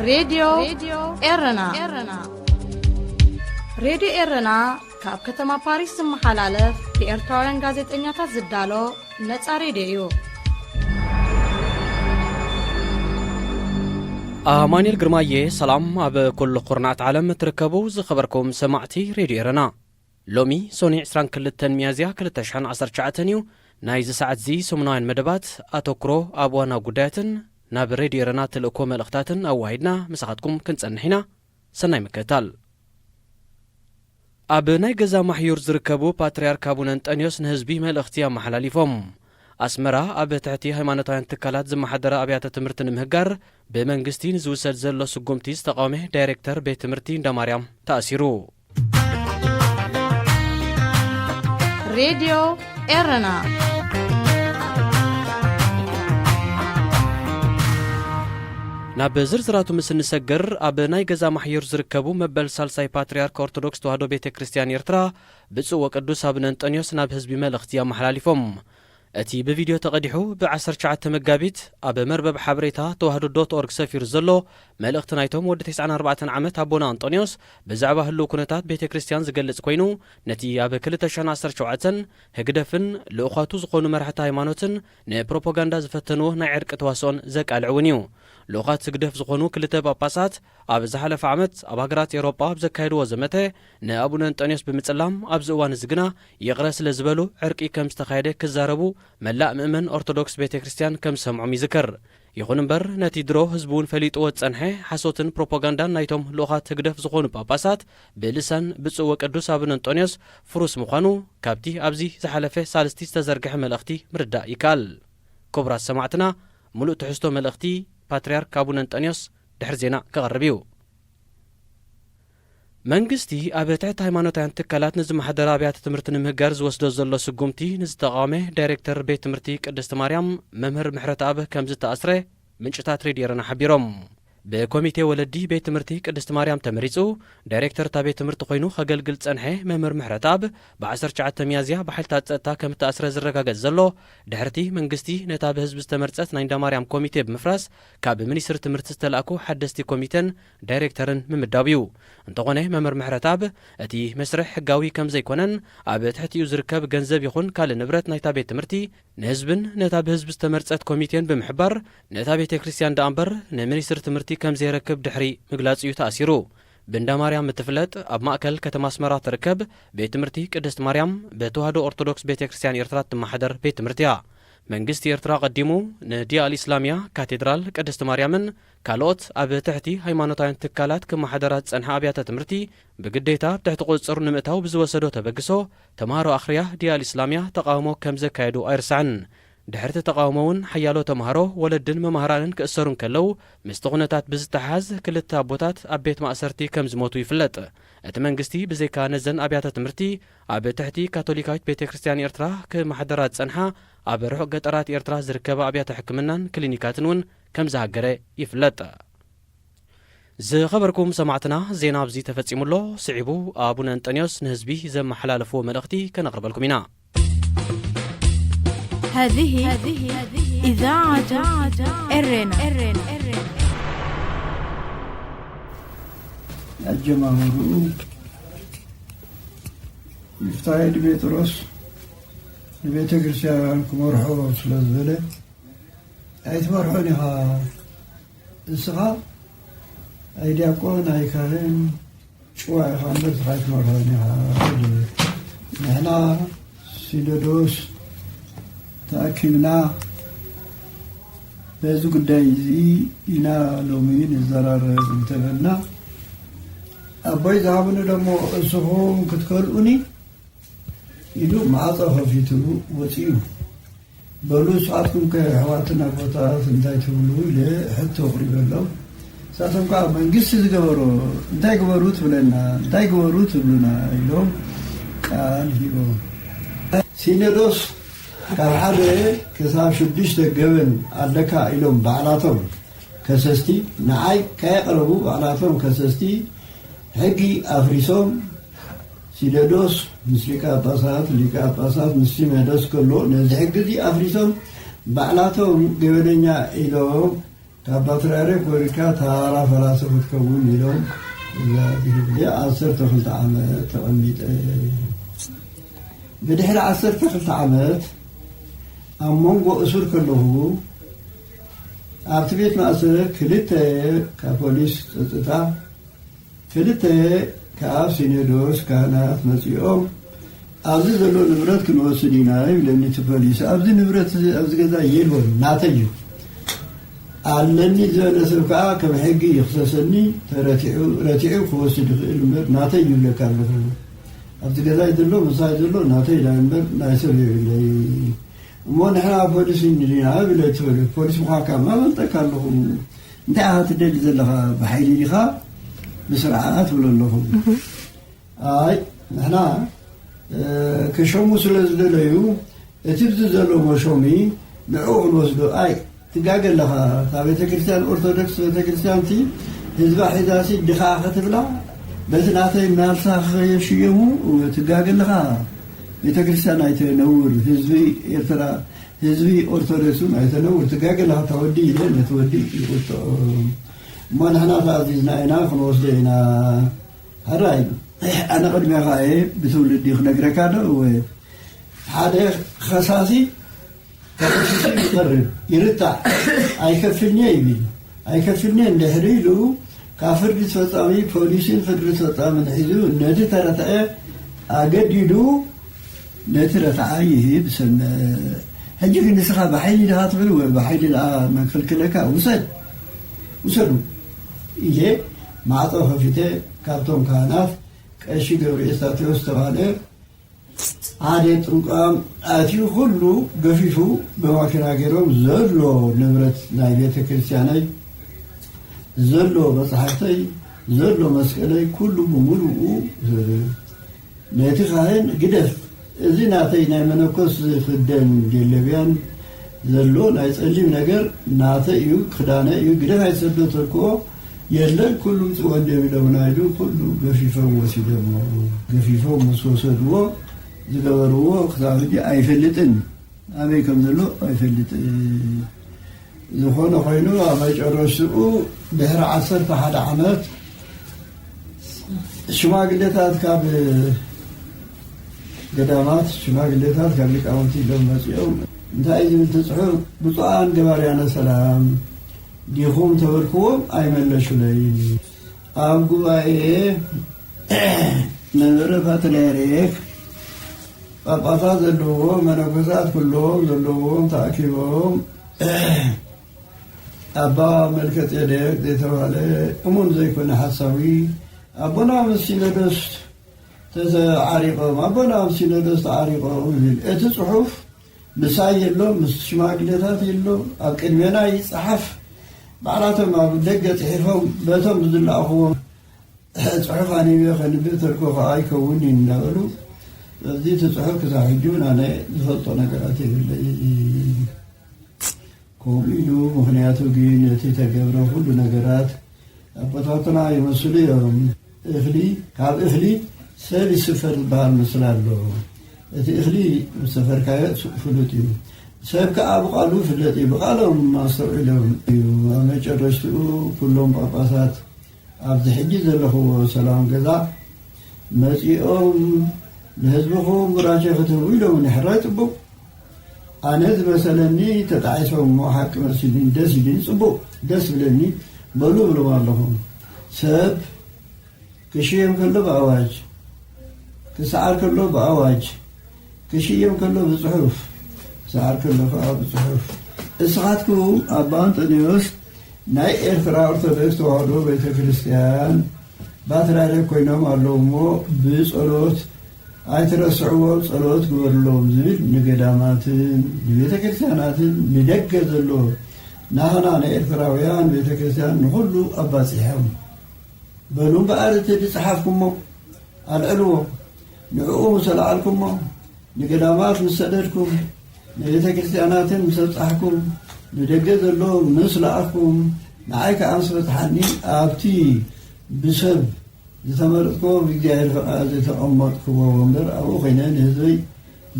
ሬድዮ ኤረና። ሬድዮ ኤረና ካብ ከተማ ፓሪስ ዝመሓላለፍ ብኤርትራውያን ጋዜጠኛታት ዝዳሎ ነጻ ሬድዮ እዩ። ኣማኑኤል ግርማየ፣ ሰላም ኣብ ኩሉ ኩርናዓት ዓለም እትርከቡ ዝኸበርኩም ሰማዕቲ ሬድዮ ኤረና። ሎሚ ሶኒ ዕስራን ክልተን ሚያዝያ ክልተ ሽሕን ዓሰርተ ትሽዓተን እዩ። ናይዚ ሰዓት እዚ ሰሙናውያን መደባት ኣተኩሮ ኣብ ዋና ጉዳያትን ናብ ሬድዮ ኤረና ተልእኮ መልእኽታትን ኣዋሂድና ምሳኻትኩም ክንጸንሕ ኢና። ሰናይ ምክትታል። ኣብ ናይ ገዛ ማሕዩር ዝርከቡ ፓትርያርክ ኣቡነ እንጠንዮስ ንህዝቢ መልእኽቲ ኣመሓላሊፎም። ኣስመራ ኣብ ትሕቲ ሃይማኖታውያን ትካላት ዝመሓደራ ኣብያተ ትምህርቲ ንምህጋር ብመንግስቲ ንዝውሰድ ዘሎ ስጉምቲ ዝተቓወመ ዳይሬክተር ቤት ትምህርቲ እንዳማርያም ተኣሲሩ። ሬድዮ ኤረና። ናብ ዝርዝራቱ ምስ እንሰግር፣ ኣብ ናይ ገዛ ማሕዩር ዝርከቡ መበል ሳልሳይ ፓትርያርክ ኦርቶዶክስ ተዋህዶ ቤተ ክርስቲያን ኤርትራ ብፁዕ ወቅዱስ ኣቡነ እንጠንዮስ ናብ ህዝቢ መልእኽቲ ኣመሓላሊፎም። እቲ ብቪድዮ ተቐዲሑ ብ ዓሰርተ ትሽዓተ መጋቢት ኣብ መርበብ ሓበሬታ ተዋህዶ ዶት ኦርግ ሰፊሩ ዘሎ መልእኽቲ ናይቶም ወዲ ተስዓን ኣርባዕተን ዓመት ኣቦና ኣንጦንዮስ ብዛዕባ ህልው ኩነታት ቤተ ክርስቲያን ዝገልጽ ኮይኑ፣ ነቲ ኣብ ክልተ ሽሕን ዓሰርተ ሸውዓተን ህግደፍን ልኡኻቱ ዝኾኑ መራሕቲ ሃይማኖትን ንፕሮፓጋንዳ ዝፈተንዎ ናይ ዕርቂ ተዋስኦን ዘቃልዕ እውን እዩ። ልኡኻት ህግደፍ ዝኾኑ ክልተ ጳጳሳት ኣብ ዝሓለፈ ዓመት ኣብ ሃገራት ኤውሮጳ ኣብ ዘካየድዎ ዘመተ ንኣቡነ እንጠንዮስ ብምጽላም፣ ኣብዚ እዋን እዚ ግና ይቕረ ስለ ዝበሉ ዕርቂ ከም ዝተኻየደ ክዛረቡ መላእ ምእመን ኦርቶዶክስ ቤተ ክርስቲያን ከም ዝሰምዖም ይዝከር። ይኹን እምበር፣ ነቲ ድሮ ህዝቢ እውን ፈሊጥዎ ዝጸንሐ ሓሶትን ፕሮፓጋንዳን ናይቶም ልኡኻት ህግደፍ ዝኾኑ ጳጳሳት ብልሳን ብፁዕ ወቅዱስ ኣቡነ እንጠንዮስ ፍሩስ ምዃኑ ካብቲ ኣብዚ ዝሓለፈ ሳልስቲ ዝተዘርግሐ መልእኽቲ ምርዳእ ይከኣል። ክቡራት ሰማዕትና፣ ምሉእ ትሕዝቶ መልእኽቲ ፓትርያርክ ኣቡነ እንጠንዮስ ድሕሪ ዜና ክቐርብ እዩ። መንግስቲ ኣብ ትሕቲ ሃይማኖታውያን ትካላት ንዝመሓደራ ኣብያተ ትምህርቲ ንምህጋር ዝወስዶ ዘሎ ስጉምቲ ንዝተቓወመ ዳይሬክተር ቤት ትምህርቲ ቅድስቲ ማርያም መምህር ምሕረተኣብ ከም ዝተኣስረ ምንጭታት ሬድዮ ኤረና ሓቢሮም። ብኮሚቴ ወለዲ ቤት ትምህርቲ ቅድስቲ ማርያም ተመሪጹ ዳይሬክተር እታ ቤት ትምህርቲ ኮይኑ ከገልግል ዝጸንሐ መምህር ምሕረተኣብ ብ ዓሰርተ ትሽዓተ ሚያዝያ ብሓይልታት ጸጥታ ከም እተኣስረ ዝረጋገጽ ዘሎ፣ ድሕርቲ መንግስቲ ነታ ብህዝቢ ዝተመርጸት ናይ እንዳ ማርያም ኮሚቴ ብምፍራስ ካብ ሚኒስትሪ ትምህርቲ ዝተላእኩ ሓደስቲ ኮሚቴን ዳይሬክተርን ምምዳቡ እዩ። እንተኾነ መምህር ምሕረተኣብ እቲ መስርሕ ሕጋዊ ከም ዘይኮነን ኣብ ትሕቲኡ ዝርከብ ገንዘብ ይኹን ካልእ ንብረት ናይታ ቤት ትምህርቲ ንህዝብን ነታ ብህዝቢ ዝተመርጸት ኮሚቴን ብምሕባር ነታ ቤተ ክርስቲያን ደኣ እምበር ንሚኒስትሪ ትምህርቲ ከም ዘየረክብ ድሕሪ ምግላጹ እዩ ተኣሲሩ። ብእንዳ ማርያም እትፍለጥ ኣብ ማእከል ከተማ ኣስመራ ትርከብ ቤት ትምህርቲ ቅድስት ማርያም ብተዋህዶ ኦርቶዶክስ ቤተ ክርስቲያን ኤርትራ እትመሓደር ቤት ትምህርቲ እያ። መንግስቲ ኤርትራ ኣቐዲሙ ንዲያ ኣልኢስላምያ፣ ካቴድራል ቅድስት ማርያምን ካልኦት ኣብ ትሕቲ ሃይማኖታውያን ትካላት ክመሓደራ ዝጸንሓ ኣብያተ ትምህርቲ ብግዴታ ኣብ ትሕቲ ቁጽጽሩ ንምእታው ብዝወሰዶ ተበግሶ፣ ተምሃሮ ኣኽርያ ዲያ ኣልኢስላምያ ተቓውሞ ከም ዘካየዱ ኣይርሳዕን። ድሕሪ እቲ ተቓውሞ እውን ሓያሎ ተምሃሮ፣ ወለድን መማህራንን ክእሰሩ እንከለዉ፣ ምስቲ ኩነታት ብዝተሓሓዝ ክልተ ኣቦታት ኣብ ቤት ማእሰርቲ ከም ዝሞቱ ይፍለጥ። እቲ መንግስቲ ብዘይካ ነዘን ኣብያተ ትምህርቲ ኣብ ትሕቲ ካቶሊካዊት ቤተ ክርስቲያን ኤርትራ ክመሓደራ ዝጸንሓ ኣብ ርሑቕ ገጠራት ኤርትራ ዝርከባ ኣብያተ ሕክምናን ክሊኒካትን እውን ከም ዝሃገረ ይፍለጥ። ዝኸበርኩም ሰማዕትና፣ ዜና ኣብዚ ተፈጺሙ ኣሎ። ስዒቡ ኣቡነ እንጠንዮስ ንህዝቢ ዘመሓላለፍዎ መልእኽቲ ከነቕርበልኩም ኢና። هذه إذاعة إرنا. ኣጀማምርኡ ይፍታይ ድሜጥሮስ ንቤተ ክርስቲያን ክመርሖ ስለ ዝበለ፣ ኣይትመርሖን ኢኻ። ንስኻ ኣይ ዲያቆን፣ ኣይ ካህን፣ ጭዋ ኢኻ እምበር፣ ንስኻ ኣይትመርሖን ኢኻ። ንሕና ሲኖዶስ ተኣኪብና በዚ ጉዳይ እዚ ኢና ሎሚ ንዘራረብ እንተበልና፣ ኣቦይ ዝሃቡኒ ደሞ እስኹም ክትከልኡኒ ኢሉ ማዕጾ ከፊቱ ወጺኡ። በሉ፣ ንስኻትኩም ከ ኣሕዋትን ኣቦታት እንታይ ትብሉ? ኢለ ሕቶ ኣቕሪበሎም። ንሳቶም ከኣ መንግስቲ ዝገበሮ እንታይ ግበሩ ትብለና፣ እንታይ ግበሩ ትብሉና ኢሎም ቃል ሂቦም። ሲኖዶስ ካብ ሓደ ክሳብ ሽዱሽተ ገበን ኣለካ ኢሎም ባዕላቶም ከሰስቲ፣ ንዓይ ከየቕረቡ ባዕላቶም ከሰስቲ ሕጊ ኣፍሪሶም፣ ሲኖዶስ ምስ ሊቀ ጳጳሳት፣ ሊቀ ጳጳሳት ምስ ሲኖዶስ ከሎ ነዚ ሕጊ እዚ ኣፍሪሶም ባዕላቶም ገበነኛ ኢሎም ካብ ፓትርያርክ ወሪድካ ታራ ፈላሲ ክትከውን ኢሎም እዛ ትህብ ዓሰርተ ክልተ ዓመት ተቐሚጠ። ብድሕሪ ዓሰርተ ክልተ ዓመት ኣብ መንጎ እሱር ከለኹ ኣብቲ ቤት ማእሰር ክልተ ካብ ፖሊስ ጸጥታ ክልተ ካብ ሲኖዶስ ካህናት መጺኦም፣ "ኣብዚ ዘሎ ንብረት ክንወስድ ኢና" ይብለኒ እቲ ፖሊስ። "ኣብዚ ንብረት እዚ ኣብዚ ገዛ የልቦን፣ ናተይ እዩ። ኣለኒ ዝበለ ሰብ ከኣ ከም ሕጊ ይኽሰሰኒ፣ ተረቲዑ፣ ረቲዑ ክወስድ ይኽእል እምበር ናተይ ይብለካ ኣለኹ። ኣብዚ ገዛይ ዘሎ፣ ምሳይ ዘሎ ናተይ ኢላ እምበር ናይ ሰብ የብለይ። እሞ ንሕና ፖሊስ እንዲና" ይብለ እቲ ፖሊስ። "ፖሊስ ምዃንካ መን ኣፈልጠካ ኣለኹ?" እንታይ ኢኻ ትደሊ ዘለኻ? ብሓይሊ ዲኻ ብስርዓት? እብሎ ኣለኹ። ኣይ፣ ንሕና፣ እ፣ ክሸሙ ስለ ዝደለዩ፣ እቲ ብዚ ዘሎ መሾሚ ንዕኡ ክንወስዶ። ኣይ፣ ትጋገ ኣለኻ። እታ ቤተ ክርስቲያን፣ ኦርቶዶክስ ቤተ ክርስቲያን፣ እቲ ህዝባ ሒዛሲ ድኻ ክትብላ፣ በቲ ናተይ ማልሳ ከየሽየሙ ትጋገ ኣለኻ። ቤተ ክርስቲያን ኣይተነውር፣ ህዝቢ ኤርትራ ህዝቢ ኦርቶዶክስ እውን ኣይተነውር። ትጋገ ኣለኻ፣ እታ ወዲ ኢለ ነቲ ወዲ ይቁጥዖ። እሞ ንሕና ተኣዚዝና ኢና፣ ክንወስዶ ኢና። ሕራይ፣ ኣነ ቅድሜኻ እየ፣ ብትውልዲ ክነግረካ ዶ? እወ። ሓደ ኸሳሲ ተኸሲሱ ይቐርብ፣ ይርታዕ፣ ኣይከፍልን'የ ይብል። ኣይከፍልን'የ እንድሕር ኢሉ፣ ካብ ፍርዲ ፈጻሚ ፖሊስን ፍርዲ ፈጻምን ሒዙ ነቲ ተረትዐ ኣገዲዱ ነቲ ረትዓ ይህብ ሰምዕ። ሕጂ ግን ንስኻ ብሓይሊ ዲኻ ትብል ወይ ብሓይሊ ደኣ መን ከልክለካ? ውሰድ፣ ውሰዱ ኢለ ማዕጾ ከፊተ ካብቶም ካህናት ቀሺ ገብርኤል ሳቴዎስ ዝተባህለ ሓደ ጥምቋም ኣትዩ ኩሉ ገፊፉ ብማኪና ገይሮም ዘሎ ንብረት ናይ ቤተ ክርስቲያነይ ዘሎ መጽሓፍተይ ዘሎ መስቀለይ ኩሉ ብምሉኡ ነቲ ካህን ግደፍ፣ እዚ ናተይ ናይ መነኮስ ዝኽደን ጀለብያን ዘሎ ናይ ጸሊም ነገር ናተይ እዩ፣ ክዳነይ እዩ፣ ግደፍ ኣይትሰዶ ተልክዎ የለን፣ ኩሉ ምጽእ ወንድም ኢሎምና ኢሉ ኩሉ ገፊፎም ወሲዶሞ። ገፊፎም ምስ ወሰድዎ ዝገበርዎ ክሳብ ሕጂ ኣይፈልጥን። ኣበይ ከም ዘሎ ኣይፈልጥን። ዝኾነ ኮይኑ ኣብ መጨረሽትኡ ድሕሪ ዓሰርተ ሓደ ዓመት ሽማግሌታት ካብ ገዳማት፣ ሽማግሌታት ካብ ሊቃውንቲ ኢሎም መጺኦም፣ እንታይ እዩ ዝብል እቲ ጽሑፍ? "ብፁዓን ገባርያነ ሰላም ዲኹም?" ተበልክዎም፣ ኣይመለሹለይን። ኣብ ጉባኤ መንበረ ፓትርያርክ ጳጳሳት ዘለዎም መነኮሳት ኩሎም ዘለዎም ተኣኪቦም፣ ኣባ መልከጼዴቅ ዝተባህለ እሙን ዘይኮነ ሓሳዊ ኣቦና ምስ ሲኖዶስ ተዓሪቖም፣ ኣቦና ምስ ሲኖዶስ ተዓሪቖም ይብል። እቲ ጽሑፍ ምሳይ የሎ፣ ምስ ሽማግሌታት የሎ፣ ኣብ ቅድሜና ይጸሓፍ። ባዕላቶም ኣብ ደገ ጽሒፎም በቶም ዝለኣኽዎም ጽሑፍ ኣንቢበ ከንብብ ተልኮ ከኣ ኣይከውን እዩ እንዳበሉ፣ ስለዚ እቲ ጽሑፍ ክሳብ ሕጂ እውን ኣነ ዝፈልጦ ነገራት የብለይ። ከምኡ ኢሉ ምኽንያቱ ግን እቲ ተገብረ ኩሉ ነገራት ኣቦታትና ይመስሉ እዮም። እኽሊ፣ ካብ እኽሊ ሰብ ይስፈር ዝበሃል ምስላ ኣሎ። እቲ እኽሊ ምስ ሰፈርካዮ ሱ-፣ ፍሉጥ እዩ። ሰብ ከኣ ብቓሉ ይፍለጥ እዩ። ብቓሎም ኣስተውዒሎም እዩ። ኣብ መጨረሽትኡ ኩሎም ጳጳሳት ኣብዚ ሕጂ ዘለኽዎ ሰላም ገዛ መጺኦም ንህዝብኹም ቡራኬ ክትህቡ ኢሎምኒ። ሕራይ ጽቡቕ። ኣነ ዝመሰለኒ ተጣዒሶም እሞ ሓቂ መሲሉኒ ደስ ኢሉኒ። ጽቡቕ፣ ደስ ይብለኒ። በሉ እብሎም ኣለኹ። ሰብ ክሽየም ከሎ ብኣዋጅ፣ ክሰዓር ከሎ ብኣዋጅ፣ ክሽየም ከሎ ብጽሑፍ፣ ክሰዓር ከሎ ከኣ ብጽሑፍ። እስኻትኩም ኣባ ኣንጠንዮስ ናይ ኤርትራ ኦርቶዶክስ ተዋህዶ ቤተ ክርስቲያን ፓትርያርክ ኮይኖም ኣለዉ እሞ ብጸሎት ኣይትረስዕዎም፣ ጸሎት ግበርሎም ዝብል ንገዳማትን ንቤተ ክርስቲያናትን ንደገ ዘሎ ናህና ንኤርትራውያን ቤተ ክርስቲያን ንኹሉ ኣባጺሖም። በሉ እምበኣር እቲ ዝጸሓፍኩሞ ኣልዕልዎ። ንዕኡ ምስ ኣልዓልኩሞ፣ ንገዳማት ምስ ሰደድኩም፣ ንቤተ ክርስቲያናትን ምስ ኣብጻሕኩም፣ ንደገ ዘሎ ምስ ለኣኽኩም፣ ንዓይ ከኣ ምስ በጽሓኒ፣ ኣብቲ ብሰብ ዝተመረጽክዎ ብእግዚኣብሔር ፍቓድ ዝተቐመጥክዎ ወንበር ኣብኡ ኮይነ ንህዝበይ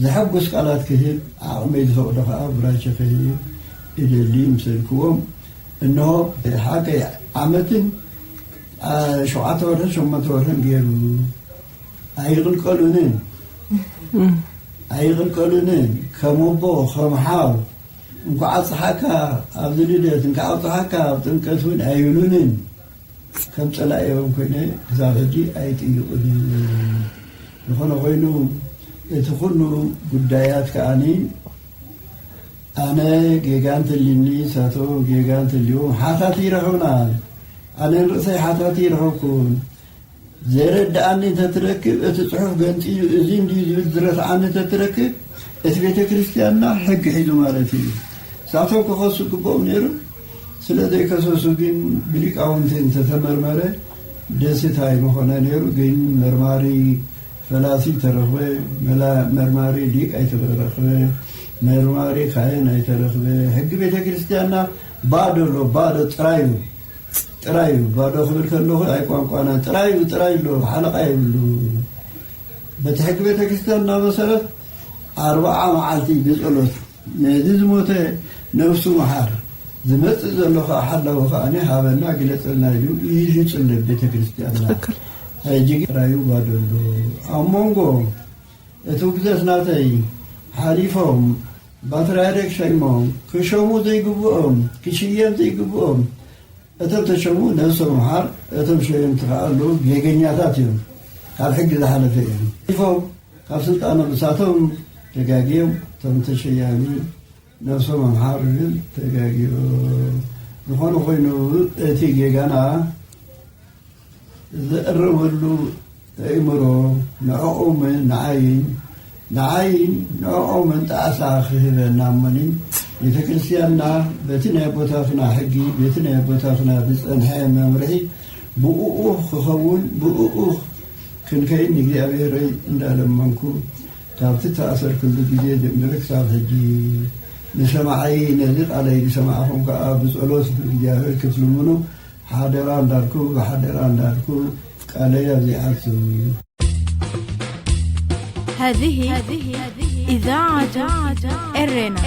ዘሐጉስ ቃላት ክህብ ዓቕመይ ዝፈቕዶ ከኣ ቡራኬ ክህብ እደሊ ምስ በልክዎም፣ እንሆ ሓቀይ ዓመትን ሸውዓተ ወርሕን ሸሞንተ ወርሕን ገይሩ ኣይቕልቀሉንን ኣይቕልቀሉንን ከም ኣቦ ከም ሓው እንኳዕ ኣብፅሓካ ኣብዚ ልደት እንኳዕ ኣብፅሓካ ኣብ ጥምቀት እውን ኣይብሉንን። ከም ፀላኢኦም ኮይነ ክሳብ ሕጂ ኣይጥይቁንን። ዝኾነ ኮይኑ እቲ ኩሉ ጉዳያት ከዓኒ ኣነ ጌጋ እንተልዩኒ ንሳቶም ጌጋ እንተልዎም ሓታቲ ይረኽብና። ኣነ ንርእሰይ ሓታቲ ይረኸብኩን። ዘይረድኣኒ እንተትረክብ እቲ ፅሑፍ ገንፂሉ እዚ እንድዩ ዝብል ዝረስዓኒ እንተትረክብ እቲ ቤተ ክርስቲያንና ሕጊ ሒዙ ማለት እዩ። ንሳቶም ክኸሱ ግብኦም ነይሩ። ስለ ዘይከሰሱ ግን ብሊቃውንቲ እንተተመርመረ ደስታ ኣይምኾነ ነይሩ። ግን መርማሪ ፈላሲ ተረኽበ፣ መርማሪ ሊቅ ኣይተረኽበ፣ መርማሪ ካህን ኣይተረኽበ። ሕጊ ቤተ ክርስቲያንና ባዶ ኣሎ፣ ባዶ ጥራይ እዩ። ጥራይ እዩ። ባዶ ክብል ከለኹ ኣይ ቋንቋና ጥራይ እዩ፣ ጥራይ ኣሎ፣ ሓለቓ የብሉ። በቲ ሕጊ ቤተ ክርስቲያንና መሰረት ኣርብዓ መዓልቲ ብጸሎት ነዚ ዝሞተ ነብሱ መሓር፣ ዝመጽእ ዘሎ ከዓ ሓላዊ ከዓኒ ሃበና ግለጸልና ኢሉ እዩ ዝጽልብ ቤተ ክርስቲያንና። ሕጂ ግን ጥራዩ ባዶ ኣሎ። ኣብ መንጎ እቲ ውግዘት ናተይ ሓሊፎም ባትርያርክ ሸይሞም ክሸሙ ዘይግብኦም ክሽየም ዘይግብኦም እቶም ተሸሙ ነብሶም ምሓር እቶም ሸየምቲ ከዓ ኣለዉ ጌገኛታት እዮም። ካብ ሕጊ ዝሓለፈ እዮም። ሓሊፎም ካብ ስልጣኖም እሳቶም ተጋግዮም እቶም ተሸያሚ ነብሶም ኣምሓር ግን ተጋግዮም። ዝኾነ ኮይኑ እቲ ጌጋና ዘእርመሉ ኣእምሮ ንዕኦምን ንዓይን ንዓይን ንዕኦምን ጣዕሳ ክህበና እሞኒ ቤተ ክርስቲያንና በቲ ናይ ኣቦታትና ሕጊ በቲ ናይ ኣቦታትና ዝጸንሐ መምርሒ ብእኡ ክኸውን ብእኡ ክንከይድ ንእግዚኣብሔረይ እንዳለመንኩ ካብቲ ተኣሰርክሉ ግዜ ጀሚሩ ክሳብ ሕጂ ንሰማዓይ ነዚ ቃለይ ዝሰማዕኹም ከኣ ብጸሎት ንእግዚኣብሔር ክትልምኑ ሓደራ እንዳልኩ ብሓደራ እንዳልኩ ቃለይ ኣብዚሓቱ። هذه إذاعة إرنا.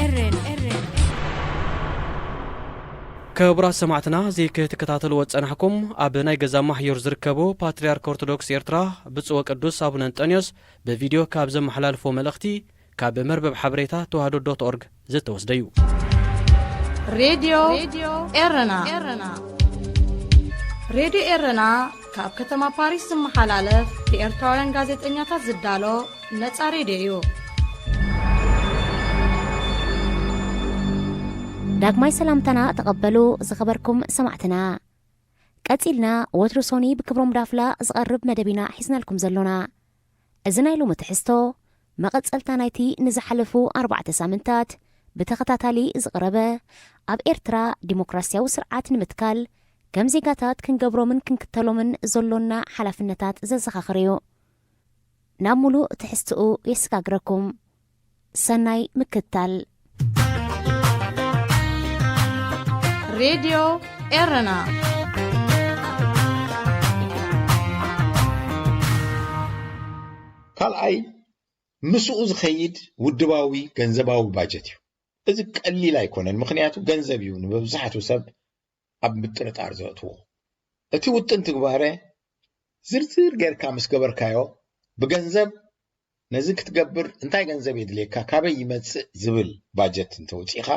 ክቡራት ሰማዕትና እዚ ክትከታተልዎ ዝጸናሕኩም ኣብ ናይ ገዛ ማሕዩር ዝርከቡ ፓትርያርክ ኦርቶዶክስ ኤርትራ ብፁዕ ወቅዱስ ኣቡነ እንጠንዮስ ብቪድዮ ካብ ዘመሓላልፎ መልእኽቲ ካብ መርበብ ሓበሬታ ተዋህዶ ዶት ኦርግ ዝተወስደ እዩ። ሬድዮ ኤረና ሬድዮ ኤረና ካብ ከተማ ፓሪስ ዝመሓላለፍ ብኤርትራውያን ጋዜጠኛታት ዝዳሎ ነጻ ሬድዮ እዩ። ዳግማይ ሰላምታና ተቐበሉ ዝኸበርኩም ሰማዕትና። ቀጺልና ወትሩ ሶኒ ብክብሮም ዳፍላ ዝቐርብ መደብ ኢና ሒዝናልኩም ዘሎና። እዚ ናይ ሎሚ ትሕዝቶ መቐጸልታ ናይቲ ንዝሓለፉ ኣርባዕተ ሳምንታት ብተኸታታሊ ዝቕረበ ኣብ ኤርትራ ዲሞክራስያዊ ስርዓት ንምትካል ከም ዜጋታት ክንገብሮምን ክንክተሎምን ዘሎና ሓላፍነታት ዘዘኻኽር እዩ። ናብ ሙሉእ ትሕዝትኡ የስጋግረኩም። ሰናይ ምክትታል። ሬድዮ ኤረና። ካልኣይ ምስኡ ዝኸይድ ውድባዊ ገንዘባዊ ባጀት እዩ። እዚ ቀሊል ኣይኮነን፣ ምኽንያቱ ገንዘብ እዩ ንመብዛሕትኡ ሰብ ኣብ ምጥርጣር ዘእትዎ። እቲ ውጥን ትግባረ ዝርዝር ጌርካ ምስ ገበርካዮ፣ ብገንዘብ ነዚ ክትገብር እንታይ ገንዘብ የድልየካ፣ ካበይ ይመጽእ ዝብል ባጀት እንተውጺእኻ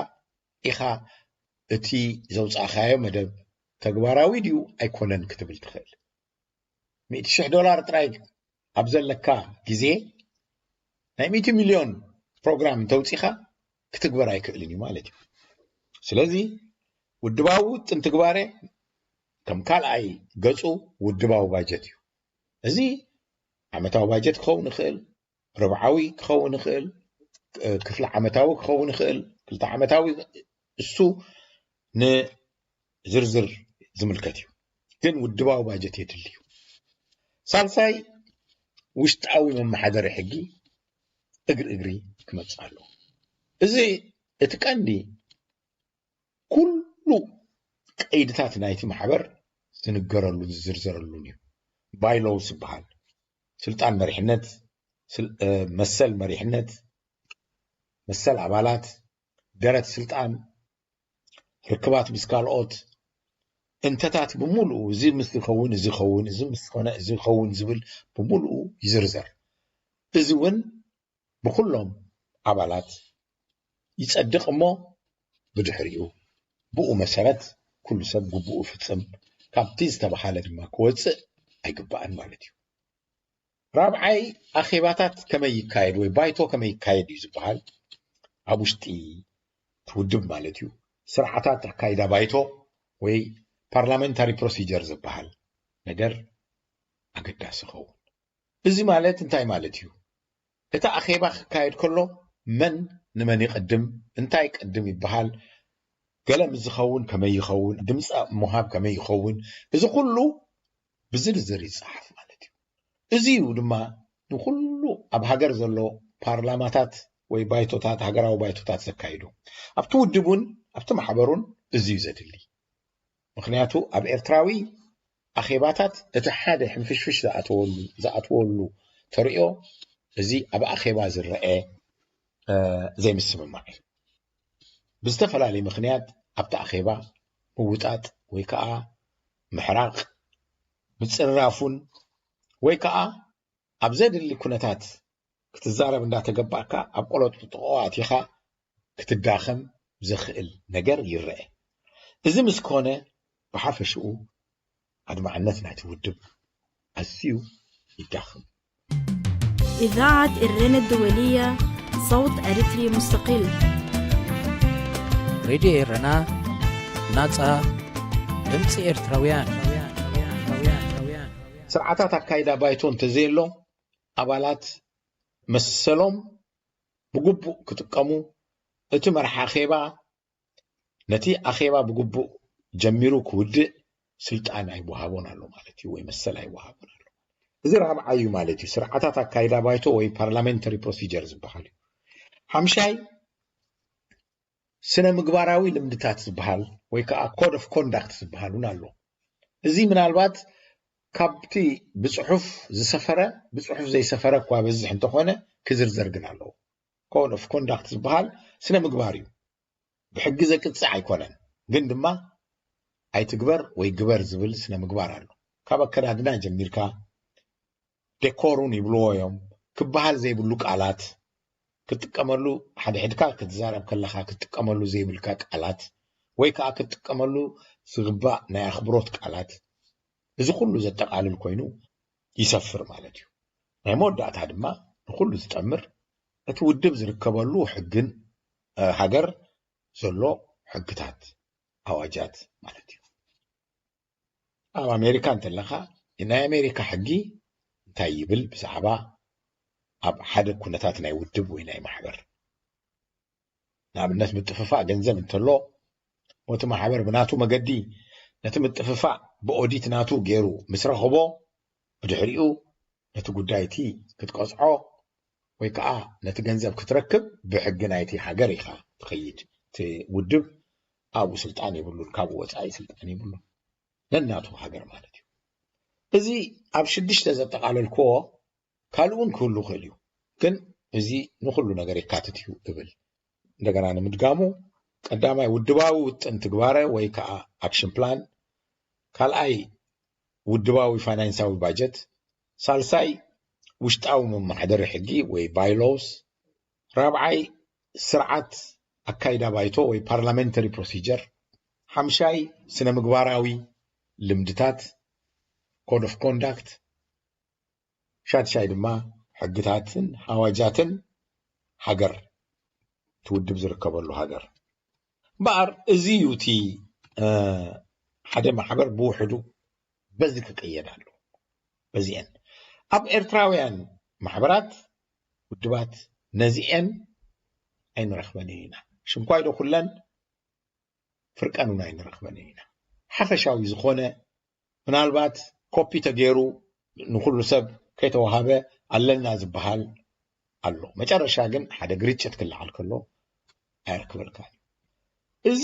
ኢኻ እቲ ዘውጻእኻዮ መደብ ተግባራዊ ድዩ ኣይኮነን ክትብል ትኽእል። ሚእቲ ሽሕ ዶላር ጥራይ ኣብ ዘለካ ግዜ ናይ ሚእቲ ሚልዮን ፕሮግራም እንተውጺኻ ክትግበር ኣይክእልን እዩ ማለት እዩ። ስለዚ ውድባዊ ውጥን ትግባረ ከም ካልኣይ ገጹ ውድባዊ ባጀት እዩ። እዚ ዓመታዊ ባጀት ክኸውን ይኽእል፣ ርብዓዊ ክኸውን ይኽእል፣ ክፍሊ ዓመታዊ ክኸውን ይኽእል፣ ክልተ ዓመታዊ፣ እሱ ንዝርዝር ዝምልከት እዩ። ግን ውድባዊ ባጀት የድሊ እዩ። ሳልሳይ ውሽጣዊ መመሓደሪ ሕጊ እግሪ እግሪ ክመፅእ ኣለዎ። እዚ እቲ ቀንዲ ኩሉ ቀይድታት ናይቲ ማሕበር ዝንገረሉን ዝዝርዘረሉን እዩ። ባይሎውስ ዝበሃል ስልጣን መሪሕነት፣ መሰል መሪሕነት፣ መሰል ኣባላት፣ ደረት ስልጣን፣ ርክባት ምስ ካልኦት እንተታት ብምሉኡ፣ እዚ ምስ ዝኸውን እዚ ይኸውን፣ እዚ ምስ ዝኾነ እዚ ይኸውን ዝብል ብምሉኡ ይዝርዘር። እዚ እውን ብኩሎም ኣባላት ይጸድቕ እሞ፣ ብድሕሪኡ ብኡ መሰረት ኩሉ ሰብ ግቡኡ ፍጽም፣ ካብቲ ዝተባሃለ ድማ ክወጽእ ኣይግባእን ማለት እዩ። ራብዓይ፣ ኣኼባታት ከመይ ይካየድ ወይ ባይቶ ከመይ ይካየድ እዩ ዝበሃል፣ ኣብ ውሽጢ እቲ ውድብ ማለት እዩ። ስርዓታት ኣካይዳ ባይቶ ወይ ፓርላሜንታሪ ፕሮሲጀር ዝበሃል ነገር ኣገዳሲ ይኸውን። እዚ ማለት እንታይ ማለት እዩ? እቲ ኣኼባ ክካየድ ከሎ መን ንመን ይቕድም፣ እንታይ ይቅድም ይበሃል፣ ገለ ምስ ዝኸውን ከመይ ይኸውን፣ ድምፂ ምሃብ ከመይ ይኸውን፣ እዚ ኩሉ ብዝርዝር ይፀሓፍ ማለት እዩ። እዚ እዩ ድማ ንኩሉ ኣብ ሃገር ዘሎ ፓርላማታት ወይ ባይቶታት፣ ሃገራዊ ባይቶታት ዘካይዱ። ኣብቲ ውድብ እውን ኣብቲ ማሕበሩን እዚ እዩ ዘድሊ። ምኽንያቱ ኣብ ኤርትራዊ ኣኼባታት እቲ ሓደ ሕንፍሽፍሽ ዝኣተወሉ ዝኣተወሉ ተርእዮ እዚ ኣብ ኣኼባ ዝረአ እ፣ ዘይምስምማዕ እዩ። ብዝተፈላለየ ምኽንያት ኣብቲ ኣኼባ ምውጣጥ ወይ ከዓ ምሕራቕ፣ ምጽርራፉን ወይ ከዓ ኣብ ዘድሊ ኩነታት ክትዛረብ እንዳተገባእካ ኣብ ቆለጥጥቆ ኣቲኻ ክትዳኸም ዘኽእል ነገር ይረአ። እዚ ምስ ኮነ ብሓፈሽኡ ኣድማዕነት ናይቲ ውድብ ኣዝዩ ይዳኸም። إذاعة إرينا الدولية، صوت أريتري مستقل. ሬድዮ ኤረና፣ ናጻ ድምጺ ኤርትራውያን። ስርዓታት ኣካይዳ ባይቶ እንተዘየሎ ኣባላት መሰሎም ብግቡእ ክጥቀሙ፣ እቲ መርሓ ኣኼባ ነቲ ኣኼባ ብግቡእ ጀሚሩ ክውድእ ስልጣን ኣይወሃቦን ኣሎ ማለት እዩ፣ ወይ መሰል ኣይወሃቦን ኣሎ። እዚ ራብዓይ እዩ ማለት እዩ፣ ስርዓታት ኣካይዳ ባይቶ ወይ ፓርላሜንተሪ ፕሮሲጀር ዝበሃል እዩ። ሓምሻይ፣ ስነ ምግባራዊ ልምድታት ዝበሃል ወይ ከዓ ኮድ ኦፍ ኮንዳክት ዝበሃል እውን ኣሎ። እዚ ምናልባት ካብቲ ብፅሑፍ ዝሰፈረ፣ ብፅሑፍ ዘይሰፈረ እኳ በዝሕ እንተኾነ ክዝርዘር ግን ኣለዎ። ኮድ ኦፍ ኮንዳክት ዝበሃል ስነ ምግባር እዩ። ብሕጊ ዘቅፅዕ ኣይኮነን፣ ግን ድማ ኣይትግበር ወይ ግበር ዝብል ስነ ምግባር ኣሎ። ካብ ኣከዳድና ጀሚርካ፣ ዴኮሩን ይብልዎ እዮም፣ ክበሃል ዘይብሉ ቃላት ክትጥቀመሉ፣ ሓድሕድካ ክትዛረብ ከለኻ ክትጥቀመሉ ዘይብልካ ቃላት ወይ ከዓ ክትጥቀመሉ ዝግባእ ናይ ኣኽብሮት ቃላት፣ እዚ ኩሉ ዘጠቓልል ኮይኑ ይሰፍር ማለት እዩ። ናይ መወዳእታ ድማ ንኹሉ ዝጠምር እቲ ውድብ ዝርከበሉ ሕግን፣ እ፣ ሃገር ዘሎ ሕግታት፣ ኣዋጃት ማለት እዩ። ኣብ ኣሜሪካ እንተለኻ፣ ናይ ኣሜሪካ ሕጊ እንታይ ይብል ብዛዕባ ኣብ ሓደ ኩነታት ናይ ውድብ ወይ ናይ ማሕበር? ንኣብነት፣ ምጥፍፋእ ገንዘብ እንተሎ፣ እቲ ማሕበር ብናቱ መገዲ ነቲ ምጥፍፋእ ብኦዲት ናቱ ገይሩ ምስ ረኸቦ፣ ብድሕሪኡ ነቲ ጉዳይ እቲ ክትቀጽዖ ወይ ከዓ ነቲ ገንዘብ ክትረክብ ብሕጊ ናይቲ ሃገር ኢኻ ትኸይድ። እቲ ውድብ ኣብኡ ስልጣን የብሉን፣ ካብኡ ወጻኢ ስልጣን የብሉን። ነናቱ ሃገር ማለት እዩ። እዚ ኣብ ሽዱሽተ ዘጠቓለልክዎ ካልእ እውን ክህሉ ይኽእል እዩ፣ ግን እዚ ንኹሉ ነገር የካትት እዩ እብል። እንደገና ንምድጋሙ፣ ቀዳማይ ውድባዊ ውጥን ትግባረ ወይ ከዓ ኣክሽን ፕላን፣ ካልኣይ ውድባዊ ፋይናንሳዊ ባጀት፣ ሳልሳይ ውሽጣዊ መመሓደሪ ሕጊ ወይ ባይሎውስ፣ ራብዓይ ስርዓት ኣካይዳ ባይቶ ወይ ፓርላሜንተሪ ፕሮሲጀር፣ ሓምሻይ ስነ ምግባራዊ ልምድታት ኮድ ኦፍ ኮንዳክት፣ ሻድሻይ ድማ ሕግታትን ኣዋጃትን ሃገር፣ እቲ ውድብ ዝርከበሉ ሃገር። እምበኣር እዚ እዩ እቲ፣ እ፣ ሓደ ማሕበር ብውሕዱ በዚ ክቅየድ ኣለዎ። በዚአን ኣብ ኤርትራውያን ማሕበራት፣ ውድባት፣ ነዚአን ኣይንረኽበንን ኢና። ሽምኳይ ዶ ኩለን፣ ፍርቀን እውን ኣይንረኽበንን ኢና። ሓፈሻዊ ዝኾነ፣ ምናልባት ኮፒ ተገይሩ ንኹሉ ሰብ ከይተዋሃበ ኣለና ዝበሃል ኣሎ። መጨረሻ ግን ሓደ ግርጭት ክለዓል ከሎ ኣየርክበልካን እዩ። እዚ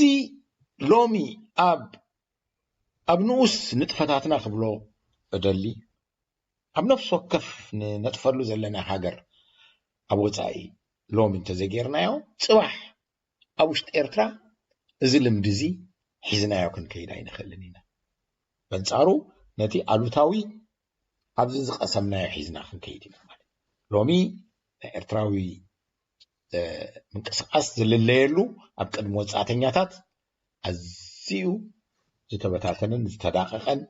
ሎሚ ኣብ፣ ኣብ ንኡስ ንጥፈታትና ክብሎ እደሊ፣ ኣብ ነፍሲ ወከፍ ንነጥፈሉ ዘለና ሃገር ኣብ ወጻኢ ሎሚ እንተዘይጌርናዮ፣ ጽባሕ ኣብ ውሽጢ ኤርትራ እዚ ልምዲ እዚ ሒዝናዮ ክንከይድ ኣይንኽእልን ኢና። በንጻሩ ነቲ ኣሉታዊ ኣብዚ ዝቐሰምናዮ ሒዝና ክንከይድ ኢና ማለት። ሎሚ ናይ ኤርትራዊ ምንቅስቃስ ዝልለየሉ ኣብ ቅድሚ ወጻእተኛታት ኣዝዩ ዝተበታተነን ዝተዳቐቐን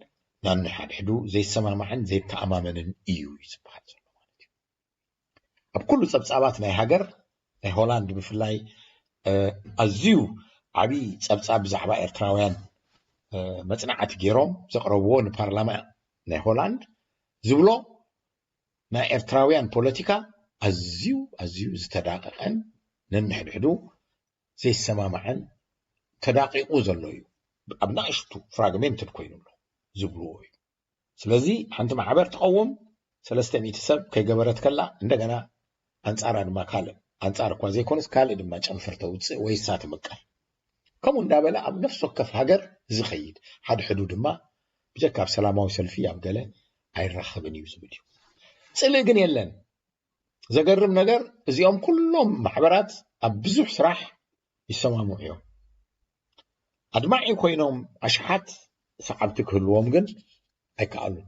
ናንሓድሕዱ ዘይሰማማዕን ዘይተኣማመንን እዩ ዝበሃል ዘሎ ማለት እዩ። ኣብ ኩሉ ጸብጻባት ናይ ሃገር ናይ ሆላንድ ብፍላይ ኣዝዩ ዓብዪ ጸብጻብ ብዛዕባ ኤርትራውያን መጽናዕቲ ገይሮም ዘቕረብዎ ንፓርላማ ናይ ሆላንድ ዝብሎ ናይ ኤርትራውያን ፖለቲካ ኣዝዩ ኣዝዩ ዝተዳቀቀን ነንሕድሕዱ ዘይሰማማዕን ተዳቂቁ ዘሎ እዩ። ኣብ ናእሽቱ ፍራግሜንትድ ኮይኑ ኣሎ ዝብልዎ እዩ። ስለዚ ሓንቲ ማሕበር ትቐውም ሰለስተ ሚእቲ ሰብ ከይገበረት ከላ እንደገና ኣንጻራ ድማ ካልእ ኣንጻር እኳ ዘይኮነስ ካልእ ድማ ጨንፈር ተውፅእ ወይ እሳ ትምቀል። ከምኡ እንዳበለ ኣብ ነፍሲ ወከፍ ሃገር ዝኸይድ ሓድሕዱ ድማ ብጀካ ኣብ ሰላማዊ ሰልፊ ኣብ ገለ ኣይራኸብን እዩ ዝብል እዩ። ጽልእ ግን የለን። ዘገርም ነገር እዚኦም ኩሎም ማሕበራት ኣብ ብዙሕ ስራሕ ይሰማምዑ እዮም። ኣድማዒ ኮይኖም ኣሽሓት ሰዓብቲ ክህልዎም ግን ኣይከኣሉን።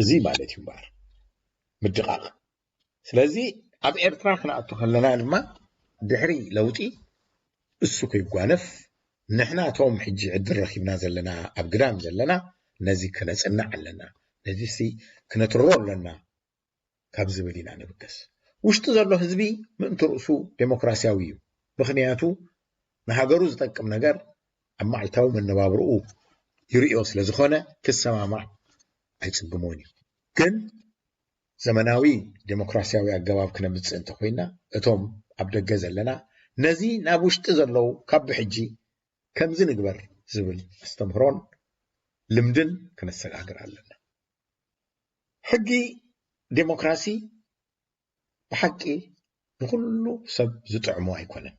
እዚ ማለት እዩ እምበኣር ምድቓቕ። ስለዚ ኣብ ኤርትራ ክንኣቱ ከለና ድማ ድሕሪ ለውጢ እሱ ከይጓነፍ ንሕና እቶም ሕጂ ዕድል ረኺብና ዘለና ኣብ ግዳም ዘለና ነዚ ክነጽንዕ ኣለና፣ ነዚ ሲ ክነትርሮ ኣለና ካብ ዝብል ኢና ንብገስ። ውሽጢ ዘሎ ህዝቢ ምእንቲ ርእሱ ዴሞክራሲያዊ እዩ። ምኽንያቱ ንሃገሩ ዝጠቅም ነገር ኣብ መዓልታዊ መነባብርኡ ይርእዮ ስለ ዝኾነ ክሰማማዕ ኣይጽግሞን እዩ። ግን ዘመናዊ ዴሞክራሲያዊ ኣገባብ ክነምጽእ እንተኮይና እቶም ኣብ ደገ ዘለና ነዚ ናብ ውሽጢ ዘለዉ ካብ ብሕጂ ከምዚ ንግበር ዝብል ኣስተምህሮን ልምድን ክነሰጋግር ኣለና። ሕጊ ዴሞክራሲ ብሓቂ ንኹሉ ሰብ ዝጥዕሞ ኣይኮነን።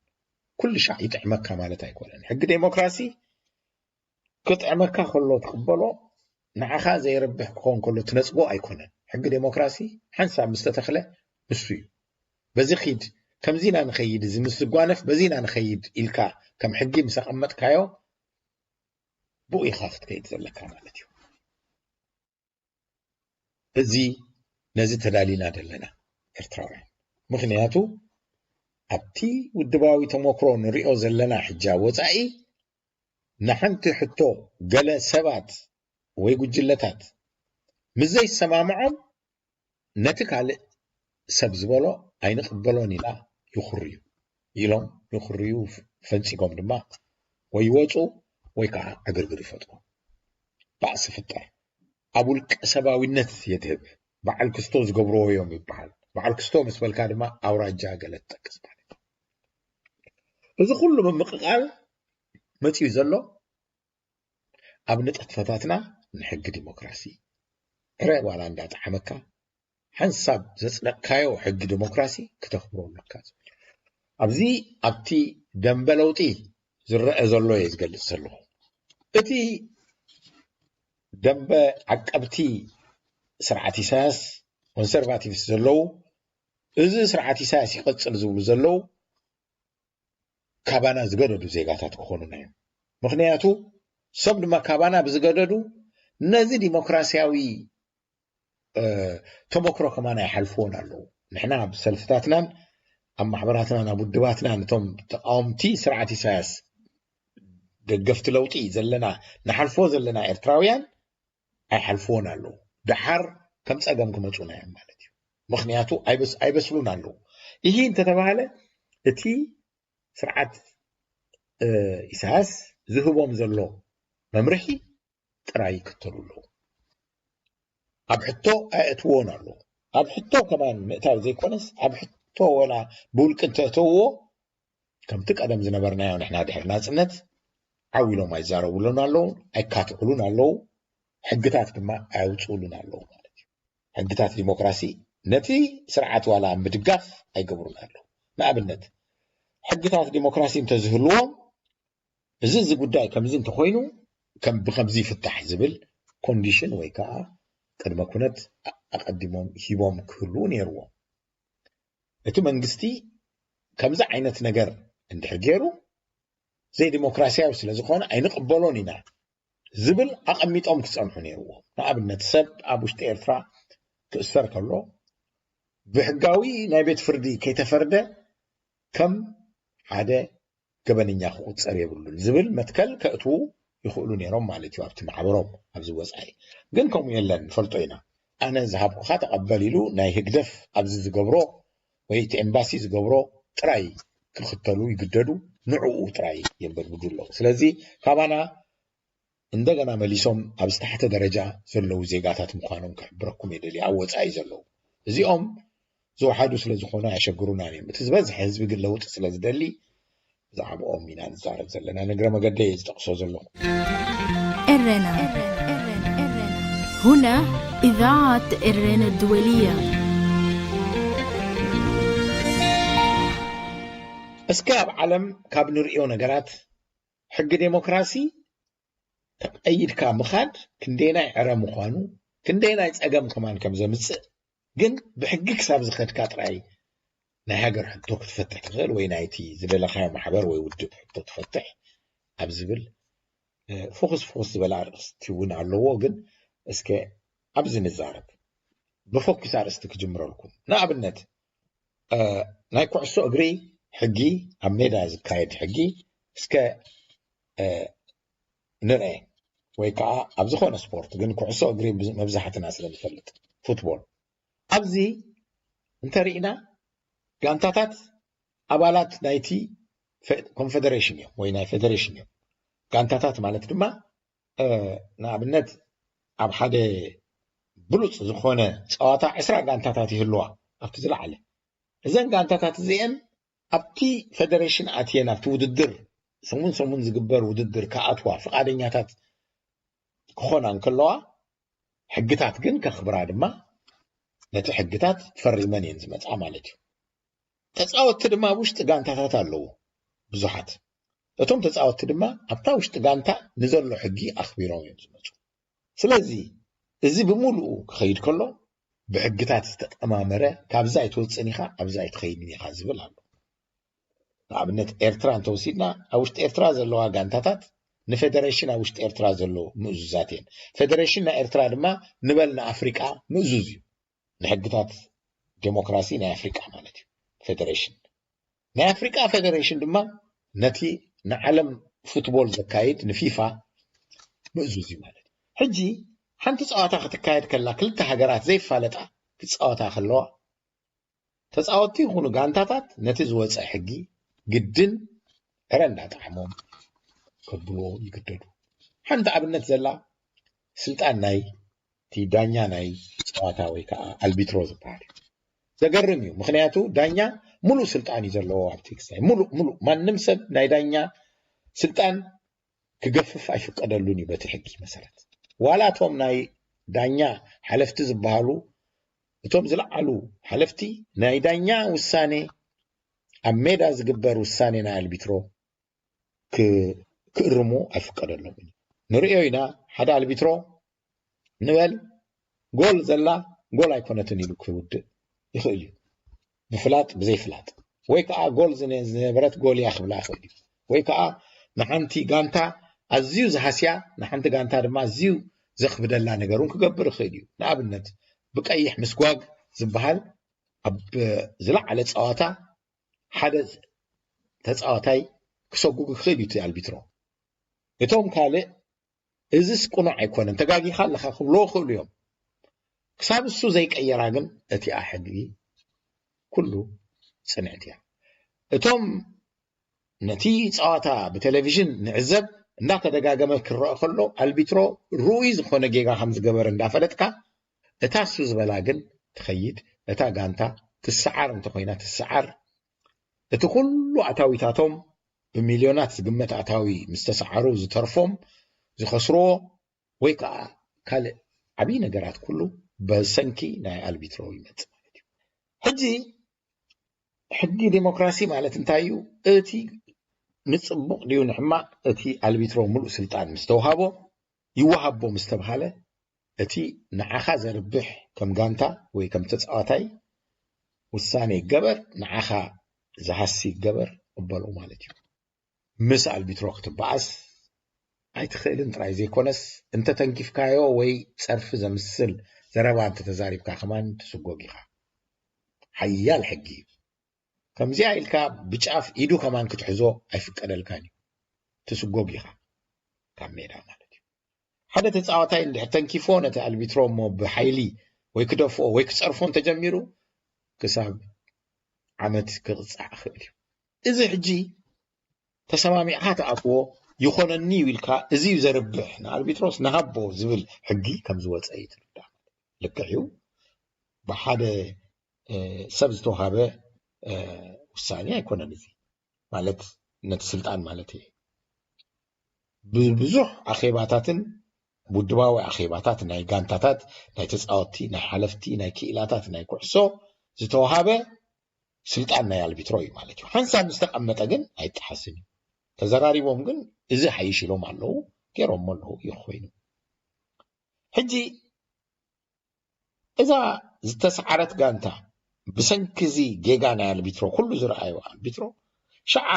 ኩሉ ሻዕ ይጥዕመካ ማለት ኣይኮነን። ሕጊ ዴሞክራሲ ክጥዕመካ ከሎ ትቕበሎ፣ ንዓኻ ዘይረብሕ ክኸውን ከሎ ትነጽጎ ኣይኮነን። ሕጊ ዴሞክራሲ ሓንሳብ ምስ ተተኽለ ንሱ እዩ። በዚ ኺድ፣ ከምዚ ኢና ንኸይድ፣ እዚ ምስ ዝጓነፍ በዚ ኢና ንኸይድ ኢልካ ከም ሕጊ ምስ ኣቐመጥካዮ ብኡ ኢኻ ክትከይድ ዘለካ ማለት እዩ። እዚ ነዚ ተዳሊና ዘለና ኤርትራውያን። ምኽንያቱ ኣብቲ ውድባዊ ተመክሮ ንሪኦ ዘለና ሕጂ ኣብ ወጻኢ ንሓንቲ ሕቶ ገለ ሰባት ወይ ጉጅለታት ምስ ዘይሰማምዖም ነቲ ካልእ ሰብ ዝበሎ ኣይንቕበሎን ኢላ ይኹርዩ ኢሎም ይኹርዩ ፈንጺጎም ድማ ወይ ይወጹ ወይ ከዓ ዕግርግር ይፈጥሩ። ባእሲ ፍጠር ኣብ ውልቀ ሰባዊነት የድህብ። በዓል ክስቶ ዝገብርዎ እዮም ይበሃል። በዓል ክስቶ ምስ በልካ ድማ ኣውራጃ ገለ ትጠቅስ ማለት እዩ። እዚ ኩሉ ምምቕቓል መፂኡ ዘሎ ኣብ ንጥፈታትና ንሕጊ ዲሞክራሲ ዕረ ዋላ እንዳጠዓመካ ሓንሳብ ዘፅደቕካዮ ሕጊ ዲሞክራሲ ክተኽብሮ ኣለካ ዝብል እዩ። ኣብዚ ኣብቲ ደንበ ለውጢ ዝረአ ዘሎ እየ ዝገልፅ ዘለኹ። እቲ ደንበ ዓቀብቲ ስርዓት ኢሳያስ ኮንሰርቫቲቭስ ዘለዉ እዚ ስርዓት ኢሳያስ ይቐፅል ዝብሉ ዘለዉ ካባና ዝገደዱ ዜጋታት ክኾኑና እዮም። ምኽንያቱ እሶም ድማ ካባና ብዝገደዱ ነዚ ዲሞክራሲያዊ ተመክሮ ከማን ኣይሓልፍዎን ኣለዉ። ንሕና ኣብ ሰልፍታትናን ኣብ ማሕበራትናን ኣብ ውድባትናን እቶም ተቃወምቲ ስርዓት ኢሳያስ ደገፍቲ ለውጢ ዘለና ንሓልፎ ዘለና ኤርትራውያን ኣይሓልፍዎን ኣለዉ። ደሓር ከም ጸገም ክመጹና እዮም ማለት እዩ። ምኽንያቱ ኣይበስሉን ኣለዉ። ይህ እንተተባሃለ እቲ ስርዓት ኢሳያስ ዝህቦም ዘሎ መምርሒ ጥራይ ይክተሉ ኣለዉ። ኣብ ሕቶ ኣየእትዎን ኣለዉ። ኣብ ሕቶ ከማን ምእታው ዘይኮነስ ኣብ ሕቶ ወላ ብውልቂ እንተእተውዎ ከምቲ ቀደም ዝነበርናዮ ንሕና ድሕሪ ናጽነት ዓው ኢሎም ኣይዛረቡሉን ኣለዉ፣ ኣይካትዑሉን ኣለዉ፣ ሕግታት ድማ ኣየውፅኡሉን ኣለዉ ማለት እዩ። ሕግታት ዲሞክራሲ ነቲ ስርዓት ዋላ ምድጋፍ ኣይገብሩን ኣለዉ። ንኣብነት ሕግታት ዲሞክራሲ እንተዝህልዎም እዚ እዚ ጉዳይ ከምዚ እንተኮይኑ ከም ብከምዚ ይፍታሕ ዝብል ኮንዲሽን ወይ ከዓ ቅድመ ኩነት ኣቀዲሞም ሂቦም ክህልዉ ነይርዎም። እቲ መንግስቲ ከምዚ ዓይነት ነገር እንድሕር ገይሩ ዘይዲሞክራሲያዊ ስለ ዝኾነ ኣይንቕበሎን ኢና ዝብል ኣቐሚጦም ክጸንሑ ነይርዎ። ንኣብነት ሰብ ኣብ ውሽጢ ኤርትራ ክእሰር ከሎ ብሕጋዊ ናይ ቤት ፍርዲ ከይተፈርደ ከም ሓደ ገበነኛ ክቑጸር የብሉን ዝብል መትከል ከእትዉ ይኽእሉ ነይሮም ማለት እዩ ኣብቲ ማሕበሮም ኣብዚ ወጻኢ። ግን ከምኡ የለን፣ ንፈልጦ ኢና። ኣነ ዝሃብኩኻ ተቐበል ኢሉ ናይ ህግደፍ ኣብዚ ዝገብሮ ወይ እቲ ኤምባሲ ዝገብሮ ጥራይ ክኽተሉ ይግደዱ፣ ንዕኡ ጥራይ የንበድብዱ ኣለዉ። ስለዚ ካባና እንደገና መሊሶም ኣብ ዝተሓተ ደረጃ ዘለዉ ዜጋታት ምዃኖም ክሕብረኩም የደልየ፣ ኣብ ወጻኢ ዘለዉ። እዚኦም ዝወሓዱ ስለ ዝኾኑ ኣየሸግሩናን እዮም። እቲ ዝበዝሐ ህዝቢ ግን ለውጢ ስለ ዝደሊ ብዛዕባኦም ኢና ንዛረብ ዘለና። ንግረ መገደይ እየ ዝጠቕሶ ዘለኹ። ኤረና هنا إذاعة إرينا الدولية. እስከ ኣብ ዓለም ካብ ንርእዮ ነገራት ሕጊ ዴሞክራሲ ተቐይድካ ምኻድ ክንደየናይ ዕረ ምዃኑ፣ ክንደየናይ ጸገም ከማን ከም ዘምጽእ፣ ግን ብሕጊ ክሳብ ዝኸድካ ጥራይ ናይ ሃገር ሕቶ ክትፈትሕ ትኽእል ወይ ናይቲ ዝደለኻዮ ማሕበር ወይ ውድብ ሕቶ ትፈትሕ ኣብ ዝብል፣ እ፣ ፍኹስ ፍኹስ ዝበለ ኣርእስቲ እውን ኣለዎ። ግን እስከ ኣብዚ ንዛረብ። ብፎኪስ ኣርእስቲ ክጅምረልኩም። ንኣብነት፣ እ፣ ናይ ኩዕሶ እግሪ ሕጊ፣ ኣብ ሜዳ ዝካየድ ሕጊ እስከ፣ እ፣ ንርአ። ወይ ከዓ ኣብ ዝኾነ ስፖርት፣ ግን ኩዕሶ እግሪ ብዝ-፣ መብዛሕትና ስለ ንፈልጥ፣ ፉትቦል። ኣብዚ እንተርኢና፣ ጋንታታት ኣባላት ናይቲ ፈ-፣ ኮንፈደሬሽን እዮም ወይ ናይ ፌደሬሽን እዮም። ጋንታታት ማለት ድማ፣ እ፣ ንኣብነት ኣብ ሓደ ብሉጽ ዝኾነ ጸዋታ ዕስራ ጋንታታት ይህልዋ ኣብቲ ዝለዓለ። እዘን ጋንታታት እዚአን ኣብቲ ፌደሬሽን ኣትየን ኣብቲ ውድድር ሰሙን ሰሙን ዝግበር ውድድር ክኣትዋ ፍቓደኛታት ክኾና እንከለዋ፣ ሕግታት ግን ከኽብራ ድማ ነቲ ሕግታት ፈሪመን እየን ዝመጽኣ ማለት እዩ። ተጻወትቲ ድማ ኣብ ውሽጢ ጋንታታት ኣለዉ ብዙሓት። እቶም ተጻወትቲ ድማ ኣብታ ውሽጢ ጋንታ ንዘሎ ሕጊ ኣኽቢሮም እዮም ዝመጹ። ስለዚ እዚ ብምሉኡ ክኸይድ ከሎ ብሕግታት ዝተጠማመረ፣ ካብዚ ኣይትወጽእን ኢኻ፣ ኣብዚ ኣይትኸይድን ኢኻ ዝብል ኣሎ። ንኣብነት ኤርትራ እንተወሲድና፣ ኣብ ውሽጢ ኤርትራ ዘለዋ ጋንታታት ንፌደሬሽን ኣብ ውሽጢ ኤርትራ ዘሎ ምእዙዛት እየን። ፌደሬሽን ናይ ኤርትራ ድማ ንበል ንኣፍሪቃ ምእዙዝ እዩ። ንሕግታት ዴሞክራሲ ናይ ኣፍሪቃ ማለት እዩ ፌደሬሽን። ናይ ኣፍሪቃ ፌደሬሽን ድማ ነቲ ንዓለም ፉትቦል ዘካይድ ንፊፋ ምእዙዝ እዩ ማለት እዩ። ሕጂ ሓንቲ ጸዋታ ክትካየድ ከላ ክልተ ሃገራት ዘይፋለጣ ክጻወታ ከለዋ፣ ተጻወትቲ ይኹኑ ጋንታታት ነቲ ዝወጸ ሕጊ ግድን ዕረ እንዳጠዓሞም ከብልዎ ይግደዱ። ሓንቲ ኣብነት ዘላ ስልጣን ናይ እቲ ዳኛ ናይ ጸዋታ ወይ ከዓ ኣልቢትሮ ዝበሃል እዩ። ዘገርም እዩ። ምኽንያቱ ዳኛ ሙሉእ ስልጣን እዩ ዘለዎ ኣብቲ ክስታይ። ሙሉእ፣ ሙሉእ ማንም ሰብ ናይ ዳኛ ስልጣን ክገፍፍ ኣይፍቀደሉን እዩ በቲ ሕጊ መሰረት። ዋላ እቶም ናይ ዳኛ ሓለፍቲ ዝበሃሉ፣ እቶም ዝለዓሉ ሓለፍቲ ናይ ዳኛ ውሳኔ፣ ኣብ ሜዳ ዝግበር ውሳኔ ናይ ኣልቢትሮ ክ-፣ ክእርሙ ኣይፍቀደሎምን እዩ። ንርእዮ ኢና፣ ሓደ ኣልቢትሮ ንበል ጎል ዘላ ጎል ኣይኮነትን ኢሉ ክውድእ ይኽእል እዩ። ብፍላጥ ብዘይፍላጥ። ወይ ከዓ ጎል ዝነ-፣ ዝነበረት ጎል እያ ክብላ ይኽእል እዩ። ወይ ከዓ ንሓንቲ ጋንታ ኣዝዩ ዝሃስያ፣ ንሓንቲ ጋንታ ድማ ኣዝዩ ዘኽብደላ ነገር እውን ክገብር ይኽእል እዩ። ንኣብነት ብቀይሕ ምስጓግ ዝበሃል ኣብ ዝለዓለ ጸዋታ ሓደ ተጻዋታይ ክሰጉግ ይኽእል እዩ እቲ ኣልቢትሮ። እቶም ካልእ እዚስ ቅኑዕ ኣይኮነን፣ ተጋጊኻ ኣለኻ ክብልዎ ይኽእሉ እዮም። ክሳብ እሱ ዘይቀየራ ግን እቲኣ ሕጊ ኩሉ ጽንዕቲ እያ። እቶም ነቲ ጸዋታ ብቴሌቪዥን ንዕዘብ እንዳተደጋገመ ክረአ ከሎ ኣልቢትሮ ርኡይ ዝኾነ ጌጋ ከም ዝገበረ እንዳፈለጥካ እታ እሱ ዝበላ ግን ትኸይድ፣ እታ ጋንታ ትሰዓር እንተኾይና ትሰዓር፣ እቲ ኩሉ ኣታዊታቶም ብሚልዮናት ዝግመት ኣታዊ ምስ ተሰዓሩ ዝተርፎም ዝኸስርዎ ወይ ከዓ ካልእ ዓብዪ ነገራት ኩሉ ብሰንኪ ናይ ኣልቢትሮ ይመጽእ ማለት እዩ። ሕጂ ሕጊ ዴሞክራሲ ማለት እንታይ እዩ? እቲ ንጽቡቕ ድዩ ንሕማቕ እቲ ኣልቢትሮ ሙሉእ ስልጣን ምስ ተውሃቦ፣ ይወሃቦ ምስ ተብሃለ፣ እቲ ንዓኻ ዘርብሕ ከም ጋንታ ወይ ከም ተጻዋታይ ውሳኔ ይገበር፣ ንዓኻ ዝሃሲ ይገበር፣ ቅበሎ ማለት እዩ። ምስ ኣልቢትሮ ክትበኣስ ኣይትኽእልን ጥራይ ዘይኮነስ፣ እንተተንኪፍካዮ ወይ ጸርፊ ዘምስል ዘረባ እንተተዛሪብካ ከማን ትስጎግ ኢኻ። ሓያል ሕጊ እዩ። ከምዚኣ ኢልካ ብጫፍ ኢዱ ከማን ክትሕዞ ኣይፍቀደልካን እዩ። ትስጎግ ኢኻ ካብ ሜዳ ማለት እዩ። ሓደ ተጻዋታይ እንድሕር ተንኪፎ ነቲ ኣልቢትሮ እሞ ብሓይሊ ወይ ክደፍኦ ወይ ክጸርፎ እንተጀሚሩ ክሳብ ዓመት ክቕጻዕ ይኽእል እዩ። እዚ ሕጂ ተሰማሚዕካ ትኣትዎ ይኾነኒ እዩ ኢልካ እዚ እዩ ዘርብሕ ንኣልቢትሮስ ንሃቦ ዝብል ሕጊ ከም ዝወፀ እዩ ትርዳእ። ልክዕ እዩ። ብሓደ ሰብ ዝተዋሃበ ውሳኔ ኣይኮነን። እዚ ማለት ነቲ ስልጣን ማለት እየ። ብብዙሕ ኣኼባታትን ውድባዊ ኣኼባታት ናይ ጋንታታት፣ ናይ ተፃወትቲ፣ ናይ ሓለፍቲ፣ ናይ ክኢላታት ናይ ኩዕሶ ዝተዋሃበ ስልጣን ናይ ኣልቢትሮ እዩ ማለት እዩ። ሓንሳብ ምስ ተቐመጠ ግን ኣይጠሓስን እዩ። ተዘራሪቦም ግን እዚ ሓይሽ ኢሎም ኣለዉ፣ ገይሮሞ ኣለዉ እዩ ኮይኑ። ሕጂ እዛ ዝተሰዓረት ጋንታ ብሰንኪ እዚ ጌጋ ናይ ኣልቢትሮ፣ ኩሉ ዝረኣዮ ኣልቢትሮ፣ ሸዓ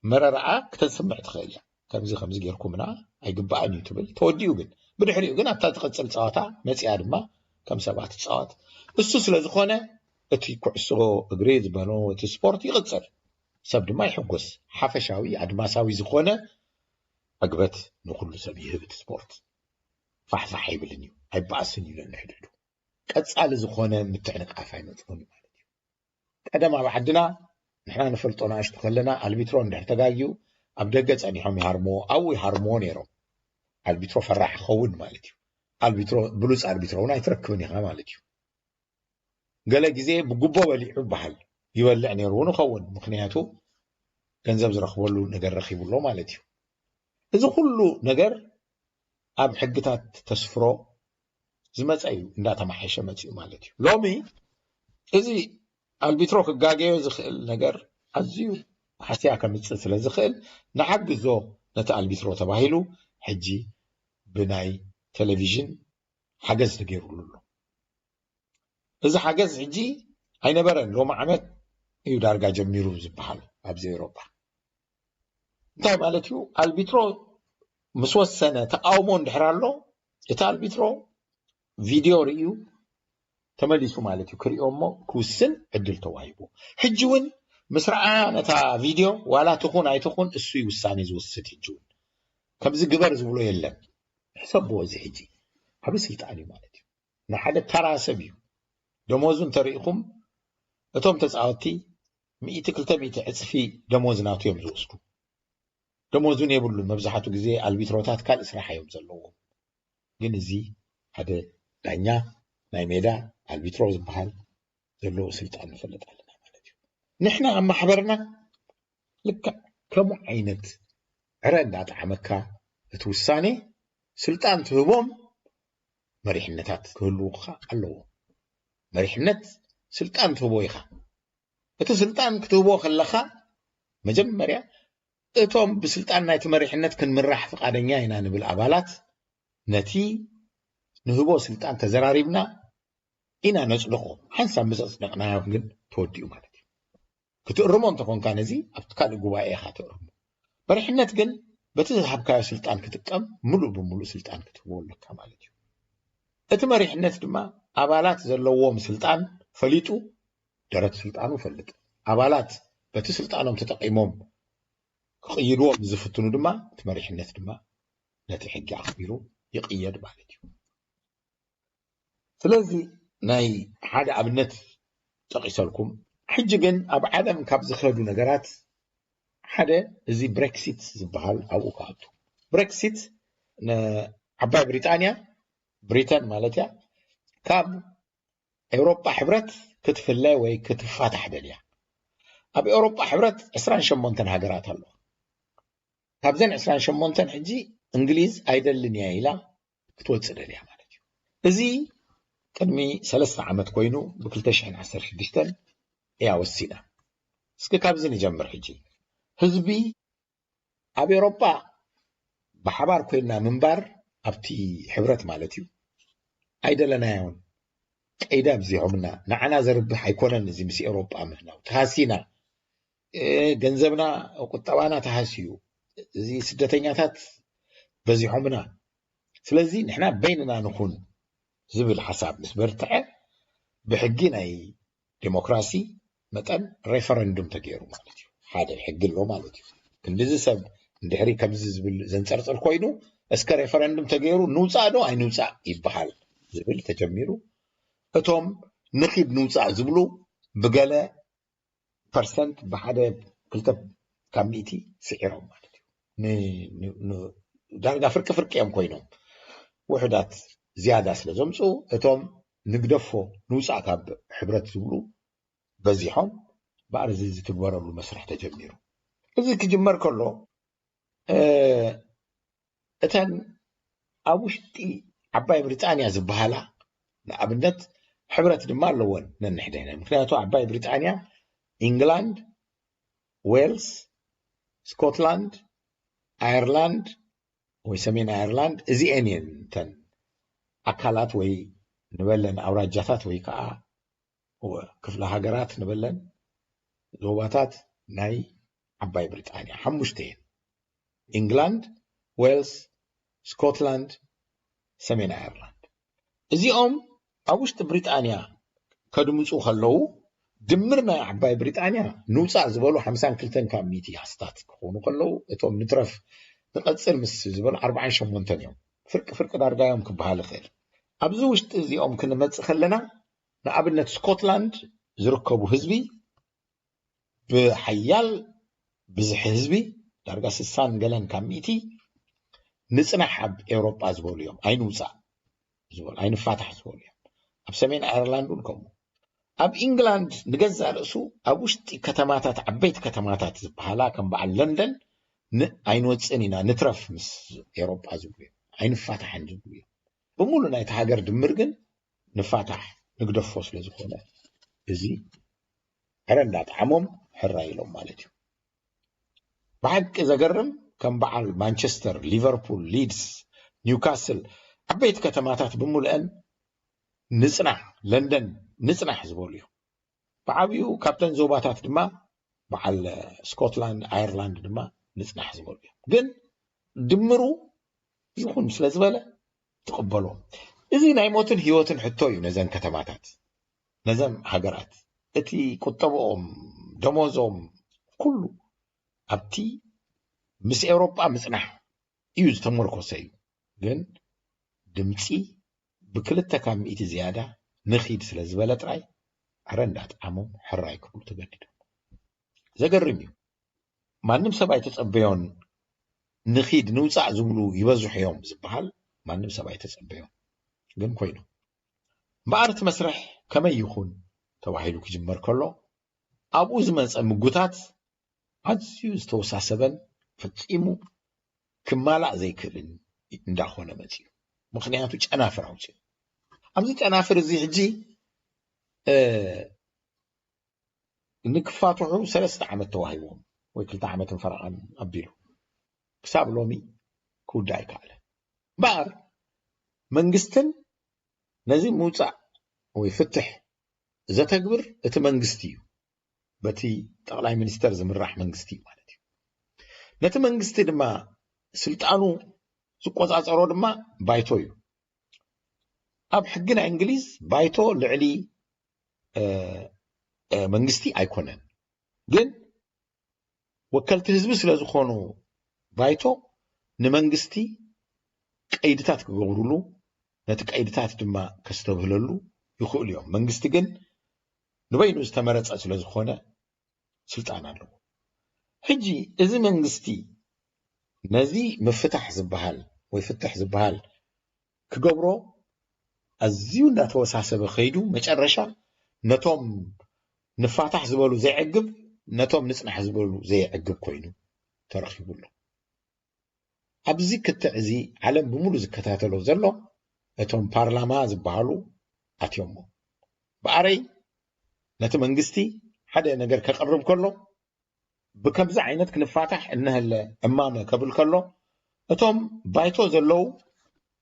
መረረኣ ክተስምዕ ትኽእል እያ። ከምዚ ከምዚ ጌርኩምና ኣይግባእን እዩ ትብል፣ ተወዲኡ ግን። ብድሕሪኡ ግን ኣብታ ትቕጽል ጸዋታ መጺኣ ድማ ከም ሰብኣ ትጻወት። እሱ ስለ ዝኾነ እቲ ኩዕሶ እግሪ ዝበሎ እቲ ስፖርት ይቕጽል። ሰብ ድማ ይሕጎስ። ሓፈሻዊ ኣድማሳዊ ዝኾነ ዕግበት ንኹሉ ሰብ ይህብ እቲ ስፖርት። ፋሕፋሕ ኣይብልን እዩ፣ ኣይበኣስን እዩ ነንሕድሕዱ። ቀጻሊ ዝኾነ ምትዕንቃፍ ኣይመጽኡን እዩ ማለት እዩ። ቀደም ኣብ ዓድና ንሕና ንፈልጦ ንኣሽቱ ከለና ኣልቢትሮ እንድሕር ተጋግዩ ኣብ ደገ ጸኒሖም ይሃርምዎ፣ ኣብኡ ይሃርምዎ ነይሮም። ኣልቢትሮ ፈራሕ ክኸውን ማለት እዩ። ኣልቢትሮ፣ ብሉጽ ኣልቢትሮ እውን ኣይትረክብን ኢኻ ማለት እዩ። ገለ ግዜ ብጉቦ በሊዑ ይበሃል፣ ይበልዕ ነይሩ እውን ይኸውን፣ ምኽንያቱ ገንዘብ ዝረኽበሉ ነገር ረኺቡ ኣሎ ማለት እዩ። እዚ ኩሉ ነገር ኣብ ሕግታት ተስፍሮ ዝመጸ እዩ፣ እንዳተማሓየሸ መጺኡ ማለት እዩ። ሎሚ እዚ ኣልቢትሮ ክጋገዮ ዝኽእል ነገር ኣዝዩ ሃስያ ከምጽእ ስለ ዝኽእል ንሓግዞ ነቲ ኣልቢትሮ ተባሂሉ ሕጂ ብናይ ቴሌቪዥን ሓገዝ ተገይሩሉ ኣሎ። እዚ ሓገዝ ሕጂ ኣይነበረን፣ ሎሚ ዓመት እዩ ዳርጋ ጀሚሩ ዝበሃል ኣብዚ ኤውሮጳ። እንታይ ማለት እዩ? ኣልቢትሮ ምስ ወሰነ ተቃውሞ እንድሕር ኣሎ እቲ ኣልቢትሮ ቪድዮ ርእዩ ተመሊሱ ማለት እዩ፣ ክርእዮ እሞ ክውስን ዕድል ተዋሂቡ። ሕጂ እውን ምስ ረኣያ ነታ ቪድዮ ዋላ ትኹን ኣይትኹን እሱ እዩ ውሳኔ ዝወስድ። ሕጂ እውን ከምዚ ግበር ዝብሎ የለን። ሕሰብዎ፣ እዚ ሕጂ ዓቢ ስልጣን እዩ ማለት እዩ። ንሓደ ተራ ሰብ እዩ። ደሞዙ እንተሪኢኹም እቶም ተጻወትቲ ሚእቲ ክልተ ሚእቲ ዕጽፊ ደሞዝ ናቱ እዮም ዝወስዱ። ደሞዝ እውን የብሉን። መብዛሕቱ ግዜ ኣልቢትሮታት ካልእ ስራሕ እዮም ዘለዎም። ግን እዚ ሓደ ዳኛ ናይ ሜዳ ኣልቢትሮ ዝበሃል ዘለዎ ስልጣን ንፈልጥ ኣለና ማለት እዩ። ንሕና ኣብ ማሕበርና ልክዕ ከምኡ ዓይነት ዕረ እንዳጠዓመካ እቲ ውሳኔ ስልጣን ትህቦም መሪሕነታት ክህልውኻ ኣለዎ። መሪሕነት ስልጣን ትህቦ ኢኻ። እቲ ስልጣን ክትህቦ ከለኻ መጀመርያ እቶም ብስልጣን ናይቲ መሪሕነት ክንምራሕ ፍቓደኛ ኢና ንብል ኣባላት ነቲ ንህቦ ስልጣን ተዘራሪብና ኢና ነጽድቖ። ሓንሳብ ምስ ኣጽደቕናዮ ግን ተወዲኡ ማለት እዩ። ክትእርሞ እንተኾንካ ነዚ ኣብቲ ካልእ ጉባኤ ኢኻ ትእርሞ። መሪሕነት ግን በቲ ዝሃብካዮ ስልጣን ክጥቀም ምሉእ ብምሉእ ስልጣን ክትህቦ ኣለካ ማለት እዩ። እቲ መሪሕነት ድማ ኣባላት ዘለዎም ስልጣን ፈሊጡ ደረት ስልጣኑ ፈልጥ። ኣባላት በቲ ስልጣኖም ተጠቒሞም ክቕይድዎ ዝፍትኑ ድማ እቲ መሪሕነት ድማ ነቲ ሕጊ ኣኽቢሩ ይቕየድ ማለት እዩ። ስለዚ ናይ ሓደ ኣብነት ጠቒሰልኩም። ሕጂ ግን ኣብ ዓለም ካብ ዝኸዱ ነገራት ሓደ እዚ ብሬክሲት ዝበሃል ኣብኡ ክኣቱ። ብሬክሲት ንዓባይ ብሪጣንያ፣ ብሪተን ማለት እያ፣ ካብ ኤውሮጳ ሕብረት ክትፍለ ወይ ክትፋታሕ ደልያ። ኣብ ኤውሮጳ ሕብረት ዕስራን ሸሞንተን ሃገራት ኣለዋ። ካብዘን ዕስራን ሸሞንተን ሕጂ እንግሊዝ ኣይደልን እያ ኢላ ክትወፅእ ደልያ ማለት እዩ። እዚ ቅድሚ ሰለስተ ዓመት ኮይኑ ብ ክልተ ሽሕን ዓሰርተ ሽዱሽተን እያ ወሲና። እስኪ ካብዚ ንጀምር ሕጂ። ህዝቢ ኣብ ኤውሮጳ ብሓባር ኮይና ምንባር ኣብቲ ሕብረት ማለት እዩ ኣይደለናዮን። ቀይዲ ኣብዚሖምና፣ ንዓና ዘርብሕ ኣይኮነን እዚ ምስ ኤውሮጳ ምህናው። ተሃሲና። ገንዘብና፣ ቁጠባና ተሃስዩ፣ እዚ ስደተኛታት በዚሖምና፣ ስለዚ ንሕና በይንና ንኹን ዝብል ሓሳብ ምስ በርትዐ፣ ብሕጊ ናይ ዴሞክራሲ መጠን ሬፈረንዱም ተገይሩ ማለት እዩ። ሓደ ሕጊ ኣሎ ማለት እዩ። ክንዲዚ ሰብ እንድሕሪ ከምዚ ዝብል ዘንጸርጽር ኮይኑ፣ እስከ ሬፈረንዱም ተገይሩ ንውጻእ ዶ ኣይንውጻእ ይበሃል ዝብል ተጀሚሩ። እቶም ንኺድ ንውጻእ ዝብሉ ብገለ ፐርሰንት፣ ብሓደ ክልተ ካብ ሚእቲ ስዒሮም ማለት እዩ። ዳርጋ ፍርቂ ፍርቂ እዮም ኮይኖም፣ ውሑዳት ዝያዳ ስለ ዘምፅኡ፣ እቶም ንግደፎ ንውፃእ ካብ ሕብረት ዝብሉ በዚሖም። በኣር እዚ ዝትግበረሉ መስርሕ ተጀሚሩ። እዚ ክጅመር ከሎ እተን ኣብ ውሽጢ ዓባይ ብሪጣንያ ዝበሃላ ንኣብነት ሕብረት ድማ ኣለወን ነንሕደነ። ምክንያቱ ዓባይ ብሪጣንያ ኢንግላንድ፣ ዌልስ፣ ስኮትላንድ፣ ኣየርላንድ ወይ ሰሜን ኣየርላንድ፣ እዚኤን እየን እተን ኣካላት ወይ ንበለን ኣውራጃታት ወይ ከዓ ክፍለ ሃገራት ንበለን ዞባታት ናይ ዓባይ ብሪጣንያ ሓሙሽተ እየን። ኢንግላንድ፣ ዌልስ፣ ስኮትላንድ፣ ሰሜን ኣየርላንድ። እዚኦም ኣብ ውሽጢ ብሪጣንያ ከድምፁ ከለዉ ድምር ናይ ዓባይ ብሪጣንያ ንውፃእ ዝበሉ ሓምሳን ክልተን ካብ ሚእቲ ኣስታት ክኾኑ ከለዉ፣ እቶም ንትረፍ ንቐፅል ምስ ዝበሉ ኣርባዓን ሸሞንተን እዮም። ፍርቂ ፍርቂ ዳርጋ እዮም ክበሃል ይኽእል። ኣብዚ ውሽጢ እዚኦም ክንመፅእ ከለና፣ ንኣብነት ስኮትላንድ ዝርከቡ ህዝቢ ብሓያል ብዝሒ ህዝቢ፣ ዳርጋ ስሳን ገለን ካብ ሚእቲ፣ ንፅናሕ ኣብ ኤውሮጳ ዝበሉ እዮም። ኣይንውፃእ ዝበሉ፣ ኣይንፋታሕ ዝበሉ እዮም። ኣብ ሰሜን ኣየርላንድ እውን ከምኡ። ኣብ ኢንግላንድ ንገዛእ ርእሱ ኣብ ውሽጢ ከተማታት፣ ዓበይቲ ከተማታት ዝበሃላ ከም በዓል ለንደን፣ ን-፣ ኣይንወፅእን ኢና፣ ንትረፍ ምስ ኤውሮጳ ዝብሉ እዮም። ኣይንፋታሕን ዝብሉ እዮም። ብምሉእ ናይቲ ሃገር ድምር ግን ንፋታሕ ንግደፎ ስለ ዝኾነ፣ እዚ ዕረ እንዳጠዓሞም ሕራይ ኢሎም ማለት እዩ። ብሓቂ ዘገርም፣ ከም በዓል ማንቸስተር፣ ሊቨርፑል፣ ሊድስ፣ ኒውካስል፣ ዓበይቲ ከተማታት ብምሉአን ንጽናሕ፣ ለንደን ንጽናሕ ዝበሉ እዮም። ብዓብዩ ካብተን ዞባታት ድማ በዓል ስኮትላንድ፣ ኣየርላንድ ድማ ንጽናሕ ዝበሉ እዮም። ግን ድምሩ ይኹን ስለ ዝበለ ትቕበሎ። እዚ ናይ ሞትን ህይወትን ሕቶ እዩ ነዘን ከተማታት፣ ነዘን ሃገራት። እቲ ቁጠብኦም፣ ደሞዞም፣ ኩሉ ኣብቲ ምስ ኤውሮጳ ምጽናሕ እዩ ዝተመርኮሰ እዩ። ግን ድምጺ ብክልተ ካብ ሚእቲ ዝያዳ ንኺድ ስለ ዝበለ ጥራይ ዕረ እንዳጥዓሞም ሕራይ ክብሉ ተገዲዶም። ዘገርም እዩ። ማንም ሰብ ኣይተጸበዮን። ንኺድ ንውጻእ ዝብሉ ይበዝሑ እዮም ዝበሃል ማንም ሰብ ኣይተጸበዮን። ግን ኮይኑ። እምበኣር እቲ መስርሕ ከመይ ይኹን ተባሂሉ ክጅመር ከሎ፣ ኣብኡ ዝመጸ ምጉታት ኣዝዩ ዝተወሳሰበን ፈጺሙ ክማላእ ዘይክእልን እንዳኾነ መጺኡ። ምኽንያቱ ጨናፍር ኣውጺኡ። ኣብዚ ጨናፍር እዚ ሕጂ፣ እ፣ ንክፋትሑ ሰለስተ ዓመት ተዋሂብዎም ወይ ክልተ ዓመትን ፈረቓን ኣቢሉ ክሳብ ሎሚ ክውዳእ ኣይከኣለን። እምበኣር መንግስትን ነዚ ምውጻእ ወይ ፍትሕ ዘተግብር እቲ መንግስቲ እዩ። በቲ ጠቕላይ ሚኒስተር ዝምራሕ መንግስቲ እዩ ማለት እዩ። ነቲ መንግስቲ ድማ ስልጣኑ ዝቆጻጸሮ ድማ ባይቶ እዩ። ኣብ ሕጊ ናይ እንግሊዝ ባይቶ ልዕሊ፣ እ፣ እ፣ መንግስቲ ኣይኮነን። ግን ወከልቲ ህዝቢ ስለ ዝኾኑ ባይቶ ንመንግስቲ ቀይድታት ክገብሩሉ፣ ነቲ ቀይድታት ድማ ከስተብህለሉ ይኽእሉ እዮም። መንግስቲ ግን ንበይኑ ዝተመረጸ ስለ ዝኾነ ስልጣን ኣለዎ። ሕጂ እዚ መንግስቲ ነዚ ምፍታሕ ዝበሃል ወይ ፍትሕ ዝበሃል ክገብሮ ኣዝዩ እንዳተወሳሰበ ከይዱ፣ መጨረሻ ነቶም ንፋታሕ ዝበሉ ዘይዕግብ፣ ነቶም ንጽናሕ ዝበሉ ዘይዕግብ ኮይኑ ተረኺቡ ኣሎ። ኣብዚ ክትዕ እዚ ዓለም ብምሉ ዝከታተሎ ዘሎ፣ እቶም ፓርላማ ዝበሃሉ ኣትዮሞ። ብኣረይ ነቲ መንግስቲ ሓደ ነገር ከቕርብ ከሎ፣ ብከምዚ ዓይነት ክንፋታሕ እነሀለ እማመ ከብል ከሎ፣ እቶም ባይቶ ዘለዉ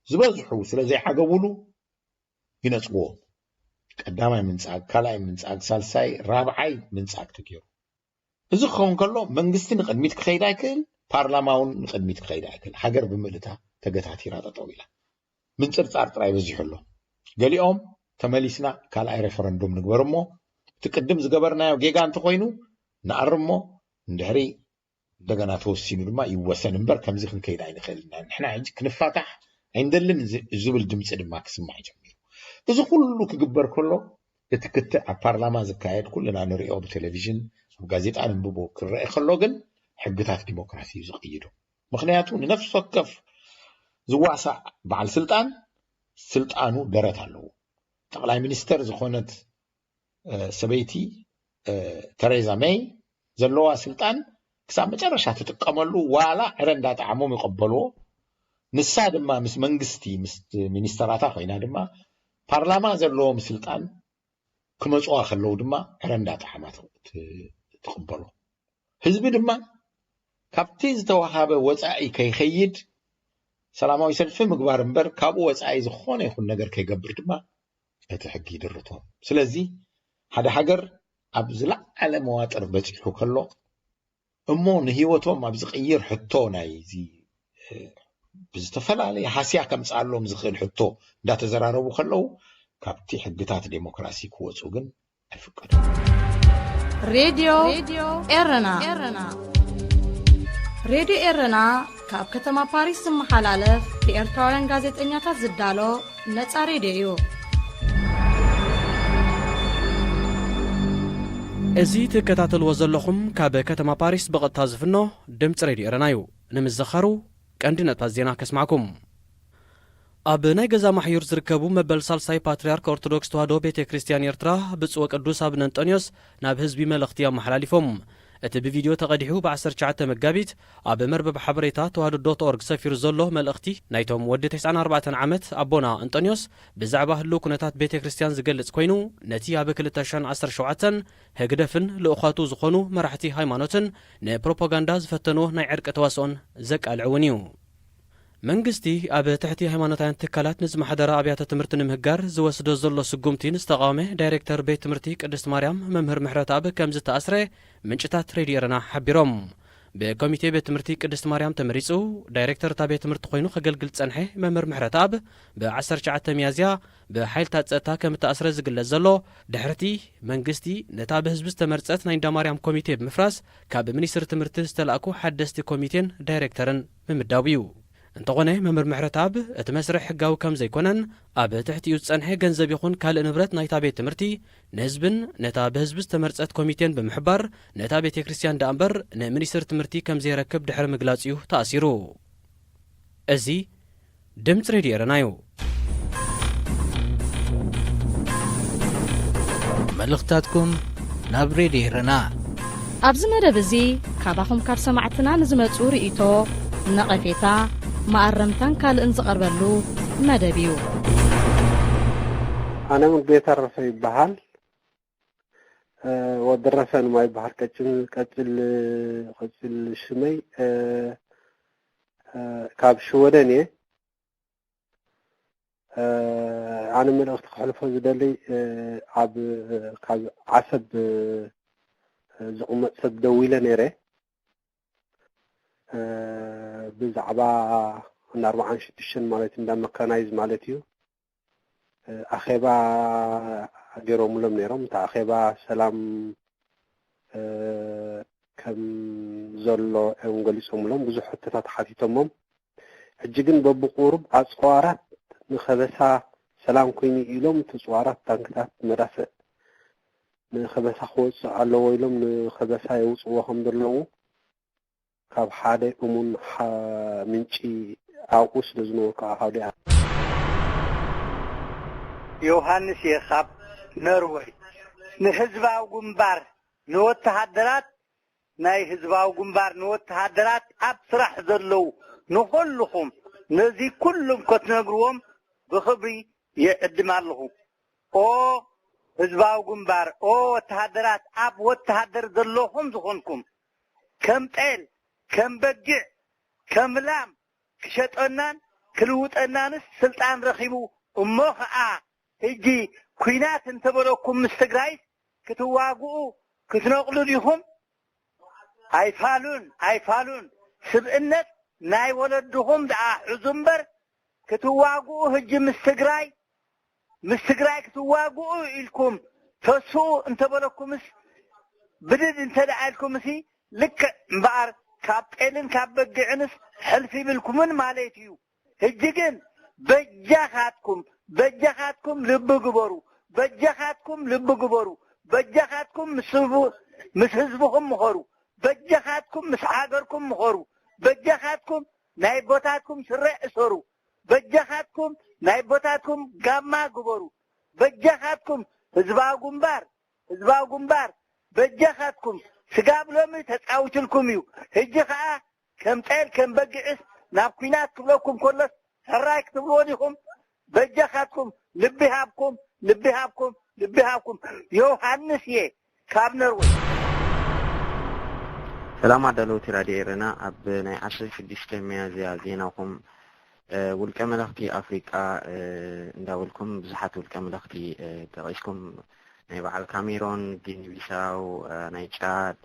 ዝበዝሑ ስለ ዘይዓገቡሉ ይነጽግዎ። ቀዳማይ ምንጻግ፣ ካልኣይ ምንጻግ፣ ሳልሳይ፣ ራብዓይ ምንጻግ ተገይሩ። እዚ ክኸውን ከሎ መንግስቲ ንቕድሚት ክኸይድ ኣይክእል፣ ፓርላማ እውን ንቕድሚት ክኸይድ ኣይክእል። ሃገር ብምልእታ ተገታቲራ ጠጠው ኢላ። ምንፅርፃር ጥራይ በዚሑ ኣሎ። ገሊኦም ተመሊስና ካልኣይ ሬፈረንዱም ንግበር እሞ እቲ ቅድም ዝገበርናዮ ጌጋ እንተኾይኑ ንኣርሞ፣ እንድሕሪ እንደገና ተወሲኑ ድማ ይወሰን እምበር ከምዚ ክንከይድ ኣይንኽእልን ኢና። ንሕና ሕጂ ክንፋታሕ ኣይንደልን ዝ- ዝብል ድምፂ ድማ ክስማዕ ጀሚሩ። እዚ ኩሉ ክግበር ከሎ እቲ ክትዕ ኣብ ፓርላማ ዝካየድ ኩልና ንሪኦ ብቴሌቪዥን ኣብ ጋዜጣ ንንብቦ ክረአ ከሎ ግን ሕግታት ዲሞክራሲ እዩ ዝቕይዶ። ምኽንያቱ ንነፍሲ ወከፍ ዝዋሳእ በዓል ስልጣን ስልጣኑ ደረት ኣለዎ። ጠቕላይ ሚኒስተር ዝኾነት ሰበይቲ ተሬዛ መይ ዘለዋ ስልጣን ክሳብ መጨረሻ ትጥቀመሉ፣ ዋላ ዕረ እንዳጠዓሞም ይቐበልዎ። ንሳ ድማ ምስ መንግስቲ ምስ ሚኒስተራታ ኮይና ድማ ፓርላማ ዘለዎም ስልጣን ክመፅዋ ከለዉ ድማ ዕረ እንዳጠዓማ ትቕበሎ። ህዝቢ ድማ ካብቲ ዝተዋሃበ ወፃኢ ከይኸይድ ሰላማዊ ሰልፊ ምግባር እምበር ካብኡ ወፃኢ ዝኾነ ይኹን ነገር ከይገብር ድማ እቲ ሕጊ ይድርቶ። ስለዚ ሓደ ሃገር ኣብ ዝለዓለ መዋጥር በፂሑ ከሎ እሞ ንህይወቶም ኣብ ዝቕይር ሕቶ ናይ እዚ ብዝተፈላለየ ሃስያ ከምፅኣሎም ዝኽእል ሕቶ እንዳተዘራረቡ ከለዉ ካብቲ ሕግታት ዴሞክራሲ ክወፁ ግን ኣይፍቀዱ። ሬድዮ ኤረና ሬድዮ ኤረና ካብ ከተማ ፓሪስ ዝመሓላለፍ ብኤርትራውያን ጋዜጠኛታት ዝዳሎ ነጻ ሬድዮ እዩ። እዚ ትከታተልዎ ዘለኹም ካብ ከተማ ፓሪስ ብቐጥታ ዝፍኖ ድምፂ ሬድዮ ኤረና እዩ። ንምዝኻሩ ቀንዲ ነጥባት ዜና ከስማዕኩም። ኣብ ናይ ገዛ ማሕዩር ዝርከቡ መበል ሳልሳይ ፓትርያርክ ኦርቶዶክስ ተዋህዶ ቤተ ክርስቲያን ኤርትራ ብፁዕ ወቅዱስ ኣቡነ እንጠንዮስ ናብ ህዝቢ መልእኽቲ ኣመሓላሊፎም። እቲ ብቪድዮ ተቐዲሑ ብ19 መጋቢት ኣብ መርበብ ሓበሬታ ተዋህዶ ዶት ኦርግ ሰፊሩ ዘሎ መልእኽቲ ናይቶም ወዲ 94 ዓመት ኣቦና እንጠንዮስ ብዛዕባ ህልው ኩነታት ቤተ ክርስቲያን ዝገልጽ ኮይኑ ነቲ ኣብ 2017 ህግደፍን ልኡኻቱ ዝኾኑ መራሕቲ ሃይማኖትን ንፕሮፓጋንዳ ዝፈተንዎ ናይ ዕርቂ ተዋስኦን ዘቃልዕ እውን እዩ። መንግስቲ ኣብ ትሕቲ ሃይማኖታውያን ትካላት ንዝመሓደራ ኣብያተ ትምህርቲ ንምህጋር ዝወስዶ ዘሎ ስጉምቲ ንዝተቓወመ ዳይሬክተር ቤት ትምህርቲ ቅድስት ማርያም መምህር ምሕረተኣብ ከም ዝተኣስረ ምንጭታት ሬድዮ ኤረና ሓቢሮም። ብኮሚቴ ቤት ትምህርቲ ቅድስት ማርያም ተመሪጹ ዳይሬክተር እታ ቤት ትምህርቲ ኮይኑ ከገልግል ዝጸንሐ መምህር ምሕረተኣብ ብ19 ሚያዝያ ብሓይልታት ጸጥታ ከም እተኣስረ ዝግለጽ ዘሎ ድሕርቲ መንግስቲ ነታ ብህዝቢ ዝተመርጸት ናይ እንዳ ማርያም ኮሚቴ ብምፍራስ ካብ ሚኒስትሪ ትምህርቲ ዝተላእኩ ሓደስቲ ኮሚቴን ዳይሬክተርን ምምዳቡ እዩ። እንተኾነ መምህር ምሕረተኣብ እቲ መስርሕ ሕጋዊ ከም ዘይኮነን ኣብ ትሕቲኡ ዝጸንሐ ገንዘብ ይኹን ካልእ ንብረት ናይታ ቤት ትምህርቲ ንህዝብን ነታ ብህዝቢ ዝተመርጸት ኮሚቴን ብምሕባር ነታ ቤተ ክርስቲያን ደኣ እምበር ንሚኒስትሪ ትምህርቲ ከም ዘየረክብ ድሕሪ ምግላጹ እዩ ተኣሲሩ። እዚ ድምፂ ሬድዮ ኤረና እዩ። መልእኽታትኩም ናብ ሬድዮ ኤረና። ኣብዚ መደብ እዚ ካባኹም ካብ ሰማዕትና ንዝመጹ ርእይቶ፣ ነቐፌታ፣ መኣረምታን ካልእን ዝቐርበሉ መደብ እዩ። ኣነ ሙሉጌታ ረፈ ይበሃል። ወዲ ረፈ ንማ ይበሃል። ቀጭን ቀጽል ቀጽል ሽመይ ካብ ሽወደን እየ። ኣነ መልእኽቲ ክሕልፎ ዝደሊ ኣብ ካብ ዓሰብ ዝቕመጥ ሰብ ደዊለ ነይረ። ብዛዕባ እንዳ ኣርባዓን ሽዱሽተን ማለት እንዳ መካናይዝ ማለት እዩ። ኣኼባ ገይሮምሎም ነይሮም። እቲ ኣኼባ ሰላም ከም ዘሎ እዮም ገሊጾምሎም። ብዙሕ ሕቶታት ሓቲቶሞም። ሕጂ ግን በብቁሩብ ኣጽዋራት ንኸበሳ ሰላም ኮይኑ ኢሎም እቲ ጽዋራት ታንክታት መዳፍዕ ንኸበሳ ክወጽእ ኣለዎ ኢሎም ንኸበሳ የውጽዎ ከም ዘለዉ ካብ ሓደ እሙን ምንጪ ኣብኡ ስለ ዝነበርኩ ኣሃዱ እያ። ዮሃንስ እየ ካብ ነርወይ። ንህዝባዊ ግንባር ንወተሃደራት ናይ ህዝባዊ ግንባር ንወተሃደራት ኣብ ስራሕ ዘለዉ ንኹልኹም ነዚ ኩሉም ከትነግርዎም ብኽብሪ ይዕድም ኣለኹ። ኦ ህዝባዊ ግንባር፣ ኦ ወተሃደራት፣ ኣብ ወተሃደር ዘለኹም ዝኾንኩም ከም ጤል ከም በጊዕ ከም ላም ክሸጠናን ክልውጠናንስ ስልጣን ረኺቡ እሞ ኸኣ ሕጂ ኲናት እንተበለኩም ምስ ትግራይስ ክትዋግኡ ክትነቕሉ ዲኹም? ኣይፋሉን ኣይፋሉን። ስብእነት ናይ ወለድኹም ደኣ ሕዙ እምበር፣ ክትዋግኡ ህጂ ምስ ትግራይ፣ ምስ ትግራይ ክትዋግኡ ኢልኩም ተስኡ እንተበለኩምስ፣ ብድድ እንተ ደኣ ኢልኩምሲ፣ ልክዕ እምበኣር ካብ ጤልን ካብ በጊዕንስ ሕልፍ ይብልኩምን ማለት እዩ። ህጂ ግን በጃኻትኩም፣ በጃኻትኩም ልቢ ግበሩ፣ በጃኻትኩም ልቢ ግበሩ፣ በጃኻትኩም ምስ ህዝቡ-፣ ምስ ህዝብኹም ምኸሩ፣ በጃኻትኩም ምስ ሃገርኩም ምኸሩ፣ በጃኻትኩም ናይ ቦታትኩም ስረ እሰሩ፣ በጃኻትኩም ናይ ቦታትኩም ጋማ ግበሩ፣ በጃኻትኩም ህዝባዊ ግንባር፣ ህዝባዊ ግንባር፣ በጃኻትኩም ስጋብ ሎሚ ተጻዊትልኩም እዩ። ህጂ ኸኣ ከም ጤል ከም በጊዕስ ናብ ኲናት ክብለኩም ከሎስ ሕራይ ክትብልዎ ዲኹም? በጃኻትኩም ልቢ ሃብኩም፣ ልቢ ሃብኩም፣ ልቢ ሃብኩም። ዮሃንስ እየ ካብ ነርወይ። ሰላም ኣዳለውቲ ራድዮ ኤረና፣ ኣብ ናይ ዓሰርተ ሽዱሽተ ሚያዝያ ዜናኹም፣ እ፣ ውልቀ መለኽቲ ኣፍሪቃ፣ እ፣ እንዳበልኩም ብዙሓት ውልቀ መለኽቲ፣ እ፣ ጠቒስኩም፣ ናይ በዓል ካሜሮን፣ ጊኒ ቢሳው፣ እ፣ ናይ ጫድ፣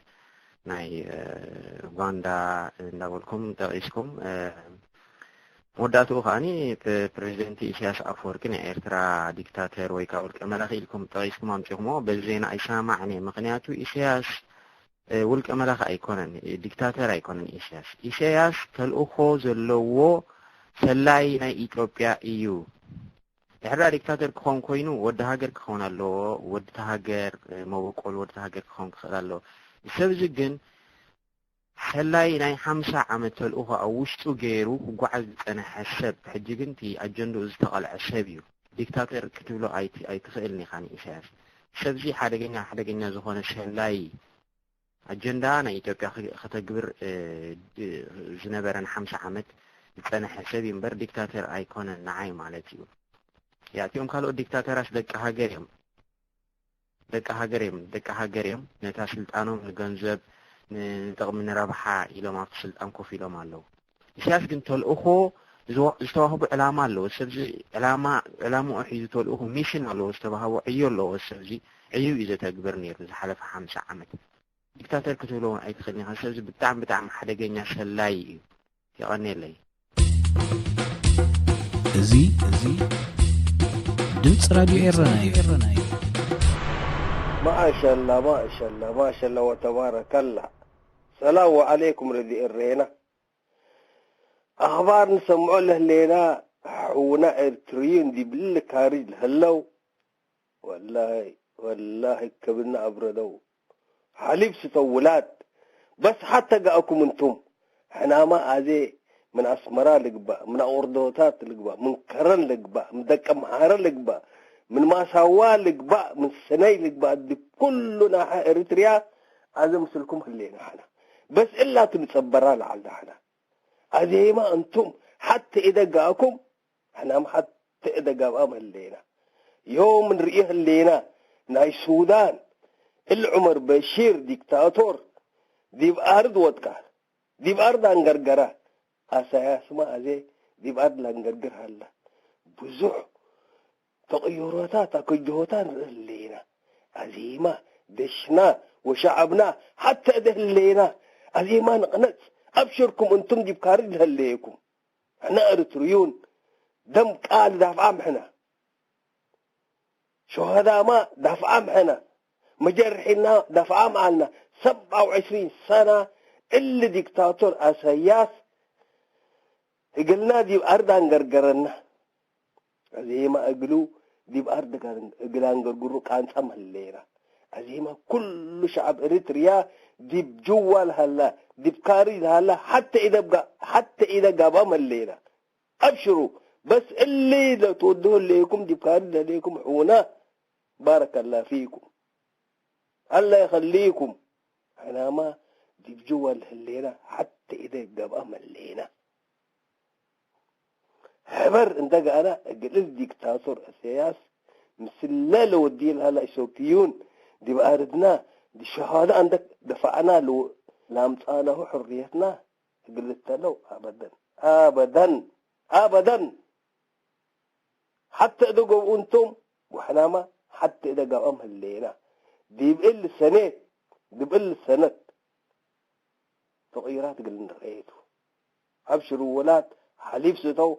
ናይ፣ እ፣ ኡጋንዳ እንዳበልኩም ጠቒስኩም፣ እ፣ መወዳእትኡ ከኣኒ ፕ-፣ ፕሬዚደንት ኢሳያስ ኣፈወርቂ ናይ ኤርትራ ዲክታተር ወይ ከዓ ውልቀ መላኺ ኢልኩም ጠቒስኩም ኣምጺኹሞ። በዚ ዜና ኣይሰማማዕን እየ። ምኽንያቱ ኢሳያስ፣ እ፣ ውልቀ መላኺ ኣይኮነን፣ እ፣ ዲክታተር ኣይኮነን ኢሳያስ። ኢሳያስ ተልእኾ ዘለዎ ሰላይ ናይ ኢትዮጵያ እዩ። ድሕሪ ዲክታተር ክኾን ኮይኑ ወዲ ሃገር ክኸውን ኣለዎ። ወዲ ሃገር፣ እ፣ መበቆል ወዲ ሃገር ክኸውን ክኽእል ኣለዎ። እዚ ሰብ እዚ ግን ሰላይ ናይ ሓምሳ ዓመት ተልእኾ ኣብ ውሽጡ ገይሩ ክጓዓዝ ዝጸንሐ ሰብ፣ ሕጂ ግን እቲ ኣጀንድኡ ዝተቐልዐ ሰብ እዩ። ዲክታተር ክትብሎ ኣይቲ-፣ ኣይትኽእልን ኢኻ ንኢሳያስ። ሰብዚ ሓደገኛ፣ ሓደገኛ ዝኾነ ሰላይ፣ ኣጀንዳ ናይ ኢትዮጵያ ክ-፣ ከተግብር፣ እ፣ ድ-፣ ዝነበረ ንሓምሳ ዓመት ዝጸንሐ ሰብ እዩ እምበር ዲክታተር ኣይኮነን ንዓይ ማለት እዩ። ያ፣ እቲኦም ካልኦት ዲክታተራት ደቂ ሃገር እዮም። ደቂ ሃገር እዮም፣ ደቂ ሃገር እዮም። ነታ ስልጣኖም ንገንዘብ፣ ንጥቕሚ፣ ንረብሓ ኢሎም ኣብቲ ስልጣን ኮፍ ኢሎም ኣለዉ። ኢሳያስ ግን ተልእኾ ዝዋ-፣ ዝተዋህቦ ዕላማ ኣለዎ። ሰብዚ ዕላማ፣ ዕላምኡ ሒዙ ተልእኾ፣ ሚሽን ኣለዎ፣ ዝተዋህቦ ዕዮ ኣለዎ። ሰብዚ ዕዩ እዩ ዘተግብር ነይሩ ዝሓለፈ ሓምሳ ዓመት። ዲክታተር ክትብሎ እውን ኣይትኽእልን ኢኻ። ሰብዚ ብጣዕሚ፣ ብጣዕሚ ሓደገኛ ሰላይ እዩ። የቐንየለይ። እዚ፣ እዚ ድምፂ ራድዮ ኤረና እዩ። ማሻላ ማሻላ ማሻላ ወተባረከላ። ሰላም ወዓለይኩም ረዲ ኤሬና። ኣኽባር ንሰምዖ ለህሌና፣ ሕውና ኤርትርዩን ዲብልል ካሪ ለህለው። ወላሂ ወላሂ ክብና ኣብረደው። ሓሊብ ስተው ውላድ። በስ ሓተ ጋእኩም እንቱም። ሕናማ ኣዜ ምን ኣስመራ ልግባእ፣ ምን ኣቆርዶታት ልግባእ፣ ምን ከረን ልግባእ፣ ምን ደቀ ምሓረ ልግባእ፣ ምን ማሳዋ ልግባእ፣ ምን ሰነይ ልግባእ፣ ድኩሉ ናሓ ኤሪትርያ ኣዘ ምስልኩም ህሌና ሓና። በስ እላቱ ንጸበራ ለዓል ዳሕና። ኣዜማ እንቱም ሓተ ኢደ ጋእኩም ሕናም ሓተ ኢደ ጋብኣም ህሌና። ዮም ንርኢ ህሌና ናይ ሱዳን እል ዑመር በሺር ዲክታቶር ዲብ ኣርድ ወድቃ ዲብ ኣርድ ኣንገርገራ። ኣሳያስማ ኣዜ ዲብ ኣርድ ላንገርግር ሃላ። ብዙሕ ተቕዮሮታት ኣከጆሆታ ንርኢ ህሌና። ኣዜማ ደሽና ወሸዓብና ሓተ እደ ህሌና። ኣዜማ ንቕነጽ ኣብሽርኩም እንቱም ዲብ ካርድ ለህለየኩም። ሕና ኤርትርዩን ደም ቃል ዳፍዓም ሕና። ሸሃዳማ ዳፍዓም ሕና። መጀርሒና ዳፍዓም ኣልና። ሰብዓ ወዕስሪን ሰና እሊ ዲክታቶር ኣሳያስ እግልና ዲብ ኣርድ ኣንገርገረና። ኣዜማ እግሉ ዲብ ኣርድ እግል ኣንገርግሩ ቃንጻ መሌና። ኣዜማ ኩሉ ሸዓብ ኤሪትርያ ዲብ ጅዋ ለሃላ ዲብ ካሪ ለሃላ ሓተ ኢደ ጋብኣ መሌና። ኣብሽሩ በስ እሊ ለትወድሁ ለይኩም ዲብ ካሪ ለለይኩም ሕውና ባረከላ ፊኩም ኣላ የኸልይኩም። ሕናማ ዲብ ጅዋ ለህሌና ሓተ ኢደ ጋብኣ መሌና። ሕበር እንተ ገኣና እግል ዲክታቶር እሰያስ ምስለ ለወዲ ለሃላ ኢሶፕዩን ዲብ ኣርድና ዲሸሃዳ እንተ ደፋዕና ላምጻናሁ ሕርየትና እግል ተለው ኣበደን ኣበደን ኣበደን ሓተ እደ ገብኡ እንቶም ወሕናማ ሓተ እደ ጋብኣም ህሌና ዲብ እል ሰኔት ዲብ እል ሰነት ተቐይራ ትግል እንደቐየቱ። ኣብሽሩ ወላት፣ ሓሊብ ስተው፣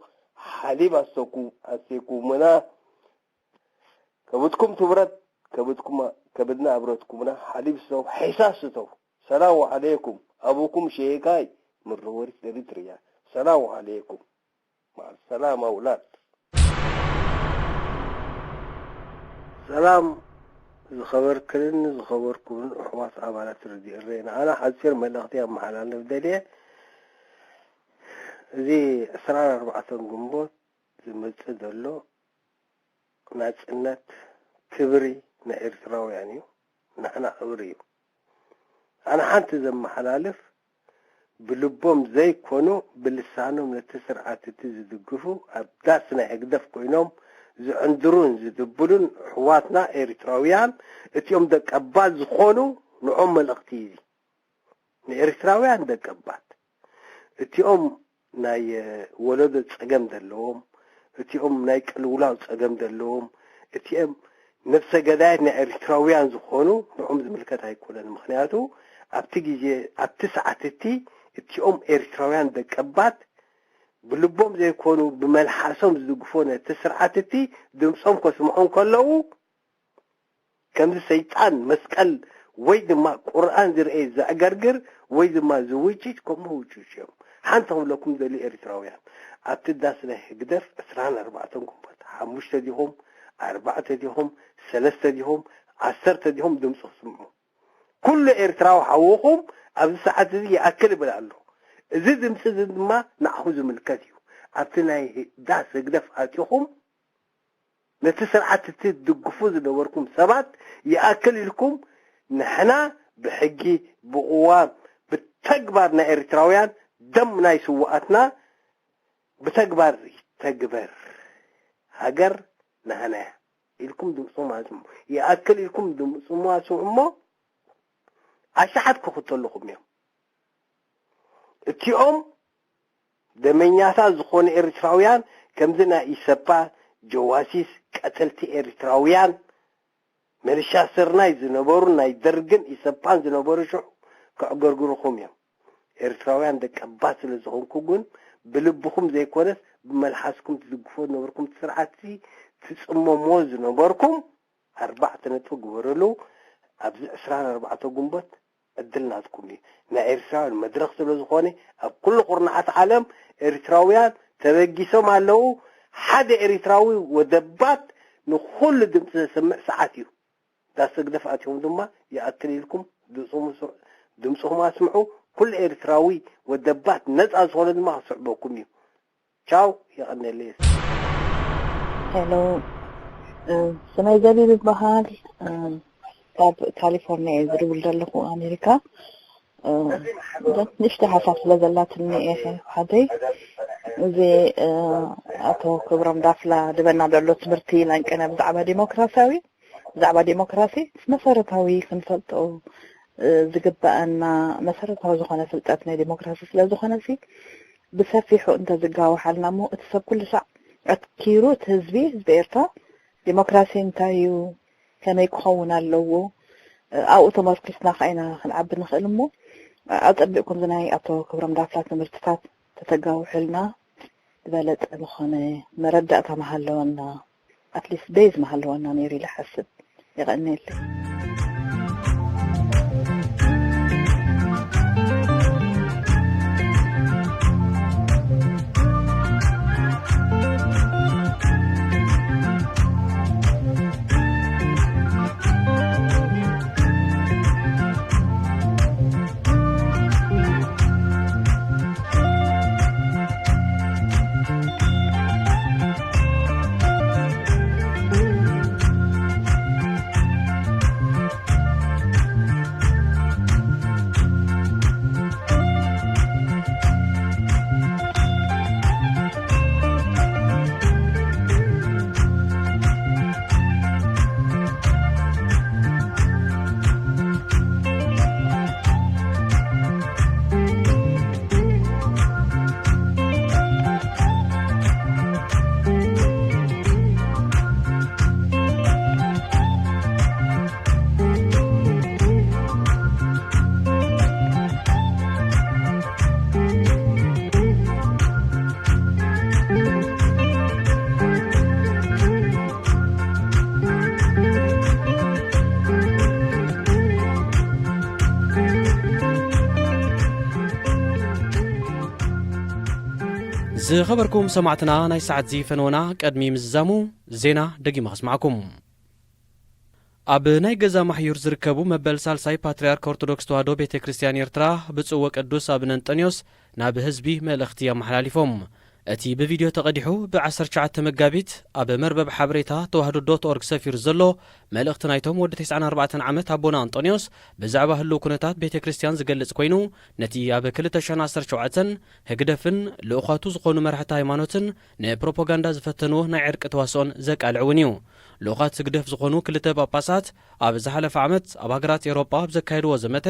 ሓሊብ ኣስተኩ-፣ ኣስቴኩምና። ከብድኩም ትብረት፣ ከብድኩም፣ ከብድና ኣብረትኩምና፣ ሓሊብ ስተው፣ ሒሳ ስተው። ሰላም ዓለይኩም፣ ኣቡኩም ሸይካይ፣ ምርወሪት ኤሪትርያ። ሰላም ዓለይኩም። ማዕ ሰላም ኣውላድ። ሰላም ዝኸበርክንን ዝኸበርኩምን ኣሕዋት ኣባላት ርድዮ ኤረና። ኣነ ሓጺር መልእኽቲ ኣመሓላልፍ ደልየ። እዚ ዕስራን ኣርባዕተን ግንቦት ዝመጽእ ዘሎ ናጽነት ክብሪ ናይ ኤርትራውያን እዩ። ንሕና ክብሪ እዩ። ኣነ ሓንቲ ዘመሓላልፍ፣ ብልቦም ዘይኮኑ ብልሳኖም ነቲ ስርዓት እቲ ዝድግፉ፣ ኣብ ዳስ ናይ ህግደፍ ኮይኖም ዝዕንድሩን ዝድብሉን ኣሕዋትና ኤርትራውያን፣ እቲኦም ደቀባት ዝኾኑ ንዖም መልእኽቲ እዩ። ንኤርትራውያን ደቀባት፣ እቲኦም ናይ ወለዶ ጸገም ዘለዎም፣ እቲኦም ናይ ቅልውላው ጸገም ዘለዎም፣ እቲኦም ነፍሰ ገዳያት ናይ ኤርትራውያን ዝኾኑ ንዖም ዝምልከት ኣይኮነን። ምኽንያቱ ኣብቲ ግዜ፣ ኣብቲ ሰዓት እቲ እቲኦም ኤርትራውያን ደቀባት ብልቦም ዘይኮኑ ብመልሓሶም ዝድግፎ ነቲ ስርዓት እቲ ድምጾም ከስምዑ እንከለዉ፣ ከምዚ ሰይጣን መስቀል ወይ ድማ ቁርኣን ዝርኤ ዘዕገርግር ወይ ድማ ዝውጭጭ፣ ከምኡ ውጭጭ እዮም። ሓንቲ ክብለኩም ደሊ ኤርትራውያን፣ ኣብቲ ዳስ ናይ ህግደፍ ዕስራን ኣርባዕተን ግንቦት፣ ሓሙሽተ ዲኹም፣ ኣርባዕተ ዲኹም፣ ሰለስተ ዲኹም፣ ዓሰርተ ዲኹም፣ ድምፂ ክስምዑ። ኩሉ ኤርትራዊ ሓውኹም ኣብዚ ሰዓት እዚ ይኣክል ይብል ኣሎ። እዚ ድምፂ እዚ ድማ ንዓኹም ዝምልከት እዩ። ኣብቲ ናይ ዳስ ህግደፍ ኣቲኹም ነቲ ስርዓት እቲ ትድግፉ ዝነበርኩም ሰባት ይኣክል ኢልኩም፣ ንሕና ብሕጊ፣ ብቕዋም፣ ብተግባር ናይ ኤርትራውያን፣ ደም ናይ ስውኣትና ብተግባር ይተግበር፣ ሃገር ናህና እያ ኢልኩም ድምፅኹም ኣስምዑ። ይኣክል ኢልኩም ድምፅኹም ኣስምዑ እሞ ኣሽሓት ክኽተልኹም እዮም። እቲኦም ደመኛታት ዝኾኑ ኤርትራውያን ከምዚ ናይ ኢሰፓ ጀዋሲስ ቀተልቲ ኤርትራውያን፣ ሚሊሻ ስርናይ ዝነበሩ ናይ ደርግን ኢሰፓን ዝነበሩ ሽዑ ከዕገርግሩኹም እዮም። ኤርትራውያን ደቀባት ስለ ዝኾንኩ ግን ብልብኹም ዘይኮነስ ብመልሓስኩም ትድግፎ ዝነበርኩም ስርዓትሲ ትጽመምዎ ዝነበርኩም ኣርባዕተ ነጥቢ ግበረሉ። ኣብዚ ዕስራን ኣርባዕተ ግንቦት ዕድል ናትኩም እዩ። ናይ ኤርትራውያን መድረኽ ስለ ዝኾነ ኣብ ኩሉ ኩርናዓት ዓለም ኤርትራውያን ተበጊሶም ኣለዉ። ሓደ ኤርትራዊ ወደባት ንኹሉ ድምፂ ዘስምዕ ሰዓት እዩ። ዳስ ህግደፍ ኣትዮም ድማ ይኣክል ኢልኩም ድምፅኹም ኣስምዑ። ኩሉ ኤርትራዊ ወደባት ነፃ ዝኾነ ድማ ክስዕበኩም እዩ። ቻው፣ የቐነለይ። ሄሎ፣ እ፣ ስመይ ዘቢብ ይበሃል። እ፣ ካብ ካሊፎርኒያ እየ ዝድውል ዘለኹ፣ ኣሜሪካ። እ፣ ንእሽቶ ሓሳብ ስለ ዘላትኒ እየ፣ ሓደይ። እዚ፣ እ፣ ኣቶ ክብሮም ዳፍላ ድበና ዘሎ ትምህርቲ ለንቅነ ብዛዕባ ዲሞክራሲያዊ፣ ብዛዕባ ዲሞክራሲ መሰረታዊ ክንፈልጦ፣ እ፣ ዝግበኣና መሰረታዊ ዝኾነ ፍልጠት ናይ ዲሞክራሲ ስለ ዝኾነ ሲ፣ ብሰፊሑ እንተዝጋወሓልና እሞ፣ እቲ ሰብ ኩሉ ሳዕ ዕትኪሩ፣ እቲ ህዝቢ፣ ህዝቢ ኤርትራ፣ ዲሞክራሲ እንታይ እዩ፣ ከመይ ክኸውን ኣለዎ፣ ኣብኡ ተመርኪስና ከኣ ኢና ክንዓቢ ንኽእል እሞ፣ ኣጸቢቕኩም እዚ ናይ ኣቶ ክብሮም ዳፍላ ትምህርትታት ተተጋውሕልና ዝበለጸ ዝኾነ መረዳእታ ምሃለወና፣ ኣትሊስት ቤዝ ምሃለወና ነይሩ ኢለ እሓስብ። የቐንየለይ። ዝኸበርኩም ሰማዕትና፣ ናይ ሰዓት እዚ ፈነወና ቅድሚ ምዝዛሙ ዜና ደጊመ ከስማዕኩም። ኣብ ናይ ገዛ ማሕዩር ዝርከቡ መበል ሳልሳይ ፓትርያርክ ኦርቶዶክስ ተዋህዶ ቤተ ክርስቲያን ኤርትራ ብፁዕ ወቅዱስ ኣቡነ እንጠንዮስ ናብ ህዝቢ መልእኽቲ ኣመሓላሊፎም። እቲ ብቪድዮ ተቐዲሑ ብ19 መጋቢት ኣብ መርበብ ሓበሬታ ተዋህዶ ዶት ኦርግ ሰፊሩ ዘሎ መልእኽቲ ናይቶም ወዲ 94 ዓመት ኣቦና እንጠንዮስ ብዛዕባ ህልው ኩነታት ቤተ ክርስቲያን ዝገልጽ ኮይኑ፣ ነቲ ኣብ 2017 ህግደፍን ልኡኻቱ ዝኾኑ መራሕቲ ሃይማኖትን ንፕሮፓጋንዳ ዝፈተንዎ ናይ ዕርቂ ተዋስኦን ዘቃልዕ እውን እዩ። ልኡኻት ህግደፍ ዝኾኑ ክልተ ጳጳሳት ኣብ ዝሓለፈ ዓመት ኣብ ሃገራት ኤውሮጳ ኣብ ዘካየድዎ ዘመተ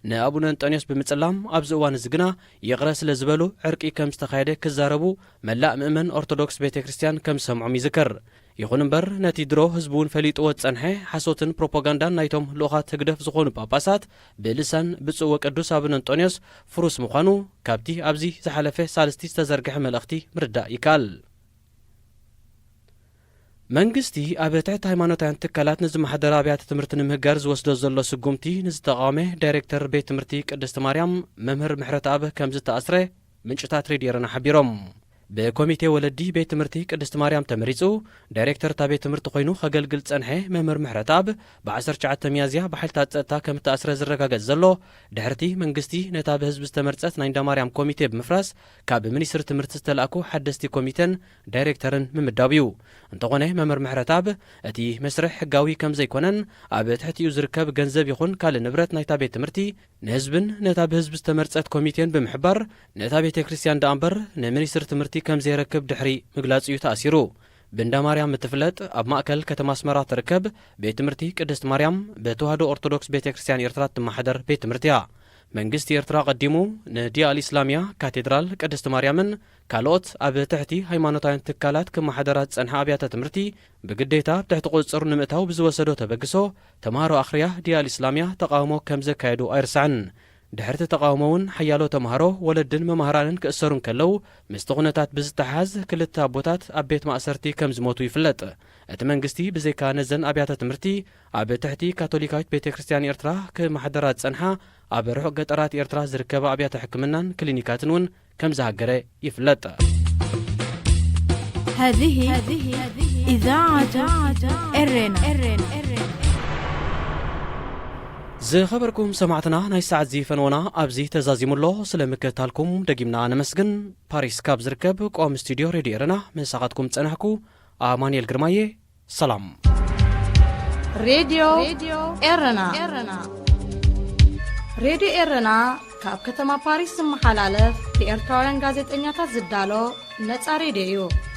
ንኣቡነ እንጠንዮስ ብምጽላም፣ ኣብዚ እዋን እዚ ግና ይቕረ ስለ ዝበሉ ዕርቂ ከም ዝተኻየደ ክዛረቡ መላእ ምእመን ኦርቶዶክስ ቤተ ክርስቲያን ከም ዝሰምዖም ይዝከር። ይኹን እምበር፣ ነቲ ድሮ ህዝቢ እውን ፈሊጥዎ ዝጸንሐ ሓሶትን ፕሮፓጋንዳን ናይቶም ልኡኻት ህግደፍ ዝኾኑ ጳጳሳት ብልሳን ብፁዕ ወቅዱስ ኣቡነ እንጦንዮስ ፍሩስ ምዃኑ ካብቲ ኣብዚ ዝሓለፈ ሳልስቲ ዝተዘርግሐ መልእኽቲ ምርዳእ ይከኣል። መንግስቲ ኣብ ትሕቲ ሃይማኖታውያን ትካላት ንዝመሓደራ ኣብያተ ትምህርቲ ንምህጋር ዝወስዶ ዘሎ ስጉምቲ ንዝተቓወመ ዳይሬክተር ቤት ትምህርቲ ቅድስቲ ማርያም መምህር ምሕረተኣብ ከም ዝተኣስረ ምንጭታት ሬድዮ ኤረና ሓቢሮም። ብኮሚቴ ወለዲ ቤት ትምህርቲ ቅድስቲ ማርያም ተመሪጹ ዳይሬክተር እታ ቤት ትምህርቲ ኮይኑ ከገልግል ዝጸንሐ መምህር ምሕረተኣብ ብ19 ሚያዝያ ብሓይልታት ጸጥታ ከም እተኣስረ ዝረጋገጽ ዘሎ፣ ድሕርቲ መንግስቲ ነታ ብህዝቢ ዝተመርጸት ናይ እንዳ ማርያም ኮሚቴ ብምፍራስ ካብ ሚኒስትሪ ትምህርቲ ዝተላእኩ ሓደስቲ ኮሚቴን ዳይሬክተርን ምምዳቡ እዩ። እንተኾነ መምህር ምሕረተኣብ እቲ መስርሕ ሕጋዊ ከም ዘይኮነን ኣብ ትሕቲኡ ዝርከብ ገንዘብ ይኹን ካልእ ንብረት ናይታ ቤት ትምህርቲ ንህዝብን ነታ ብህዝቢ ዝተመርጸት ኮሚቴን ብምሕባር ነታ ቤተ ክርስቲያን ደኣ እምበር ንሚኒስትሪ ትምህርቲ ከም ዘየረክብ ድሕሪ ምግላጹ እዩ ተኣሲሩ። ብእንዳ ማርያም እትፍለጥ ኣብ ማእከል ከተማ ኣስመራ ትርከብ ቤት ትምህርቲ ቅድስት ማርያም ብተዋህዶ ኦርቶዶክስ ቤተ ክርስቲያን ኤርትራ እትመሓደር ቤት ትምህርቲ እያ። መንግስቲ ኤርትራ ቀዲሙ ንዲያ ኣል ኢስላሚያ ካቴድራል ቅድስት ማርያምን ካልኦት ኣብ ትሕቲ ሃይማኖታውያን ትካላት ክመሓደራ ዝጸንሐ ኣብያተ ትምህርቲ ብግዴታ ኣብ ትሕቲ ቁጽጽር ንምእታው ብዝወሰዶ ተበግሶ ተምሃሮ ኣኽርያ ዲያ ኣል ኢስላሚያ ተቓውሞ ከም ዘካየዱ ኣይርሳዕን። ድሕርቲ ተቓውሞ እውን ሓያሎ ተምሃሮ፣ ወለድን መማህራንን ክእሰሩ እንከለዉ ምስቲ ኩነታት ብዝተሓዝ ክልተ ኣቦታት ኣብ ቤት ማእሰርቲ ከም ዝሞቱ ይፍለጥ። እቲ መንግስቲ ብዘይካ ነዘን ኣብያተ ትምህርቲ ኣብ ትሕቲ ካቶሊካዊት ቤተ ክርስቲያን ኤርትራ ክመሓደራ ዝጸንሓ ኣብ ርሑቕ ገጠራት ኤርትራ ዝርከባ ኣብያተ ሕክምናን ክሊኒካትን እውን ከም ዝሃገረ ይፍለጥ። هذه إذاعة إرنا. ዝኸበርኩም ሰማዕትና፣ ናይ ሰዓት እዚ ፈነወና ኣብዚ ተዛዚሙ ኣሎ። ስለ ምክትታልኩም ደጊምና ነመስግን። ፓሪስ ካብ ዝርከብ ቋሚ ስቱድዮ ሬድዮ ኤረና ምሳኻትኩም ጸናሕኩ ኣማኑኤል ግርማየ። ሰላም። ሬድዮ ኤረና። ሬድዮ ኤረና ካብ ከተማ ፓሪስ ዝመሓላለፍ ብኤርትራውያን ጋዜጠኛታት ዝዳሎ ነጻ ሬድዮ እዩ።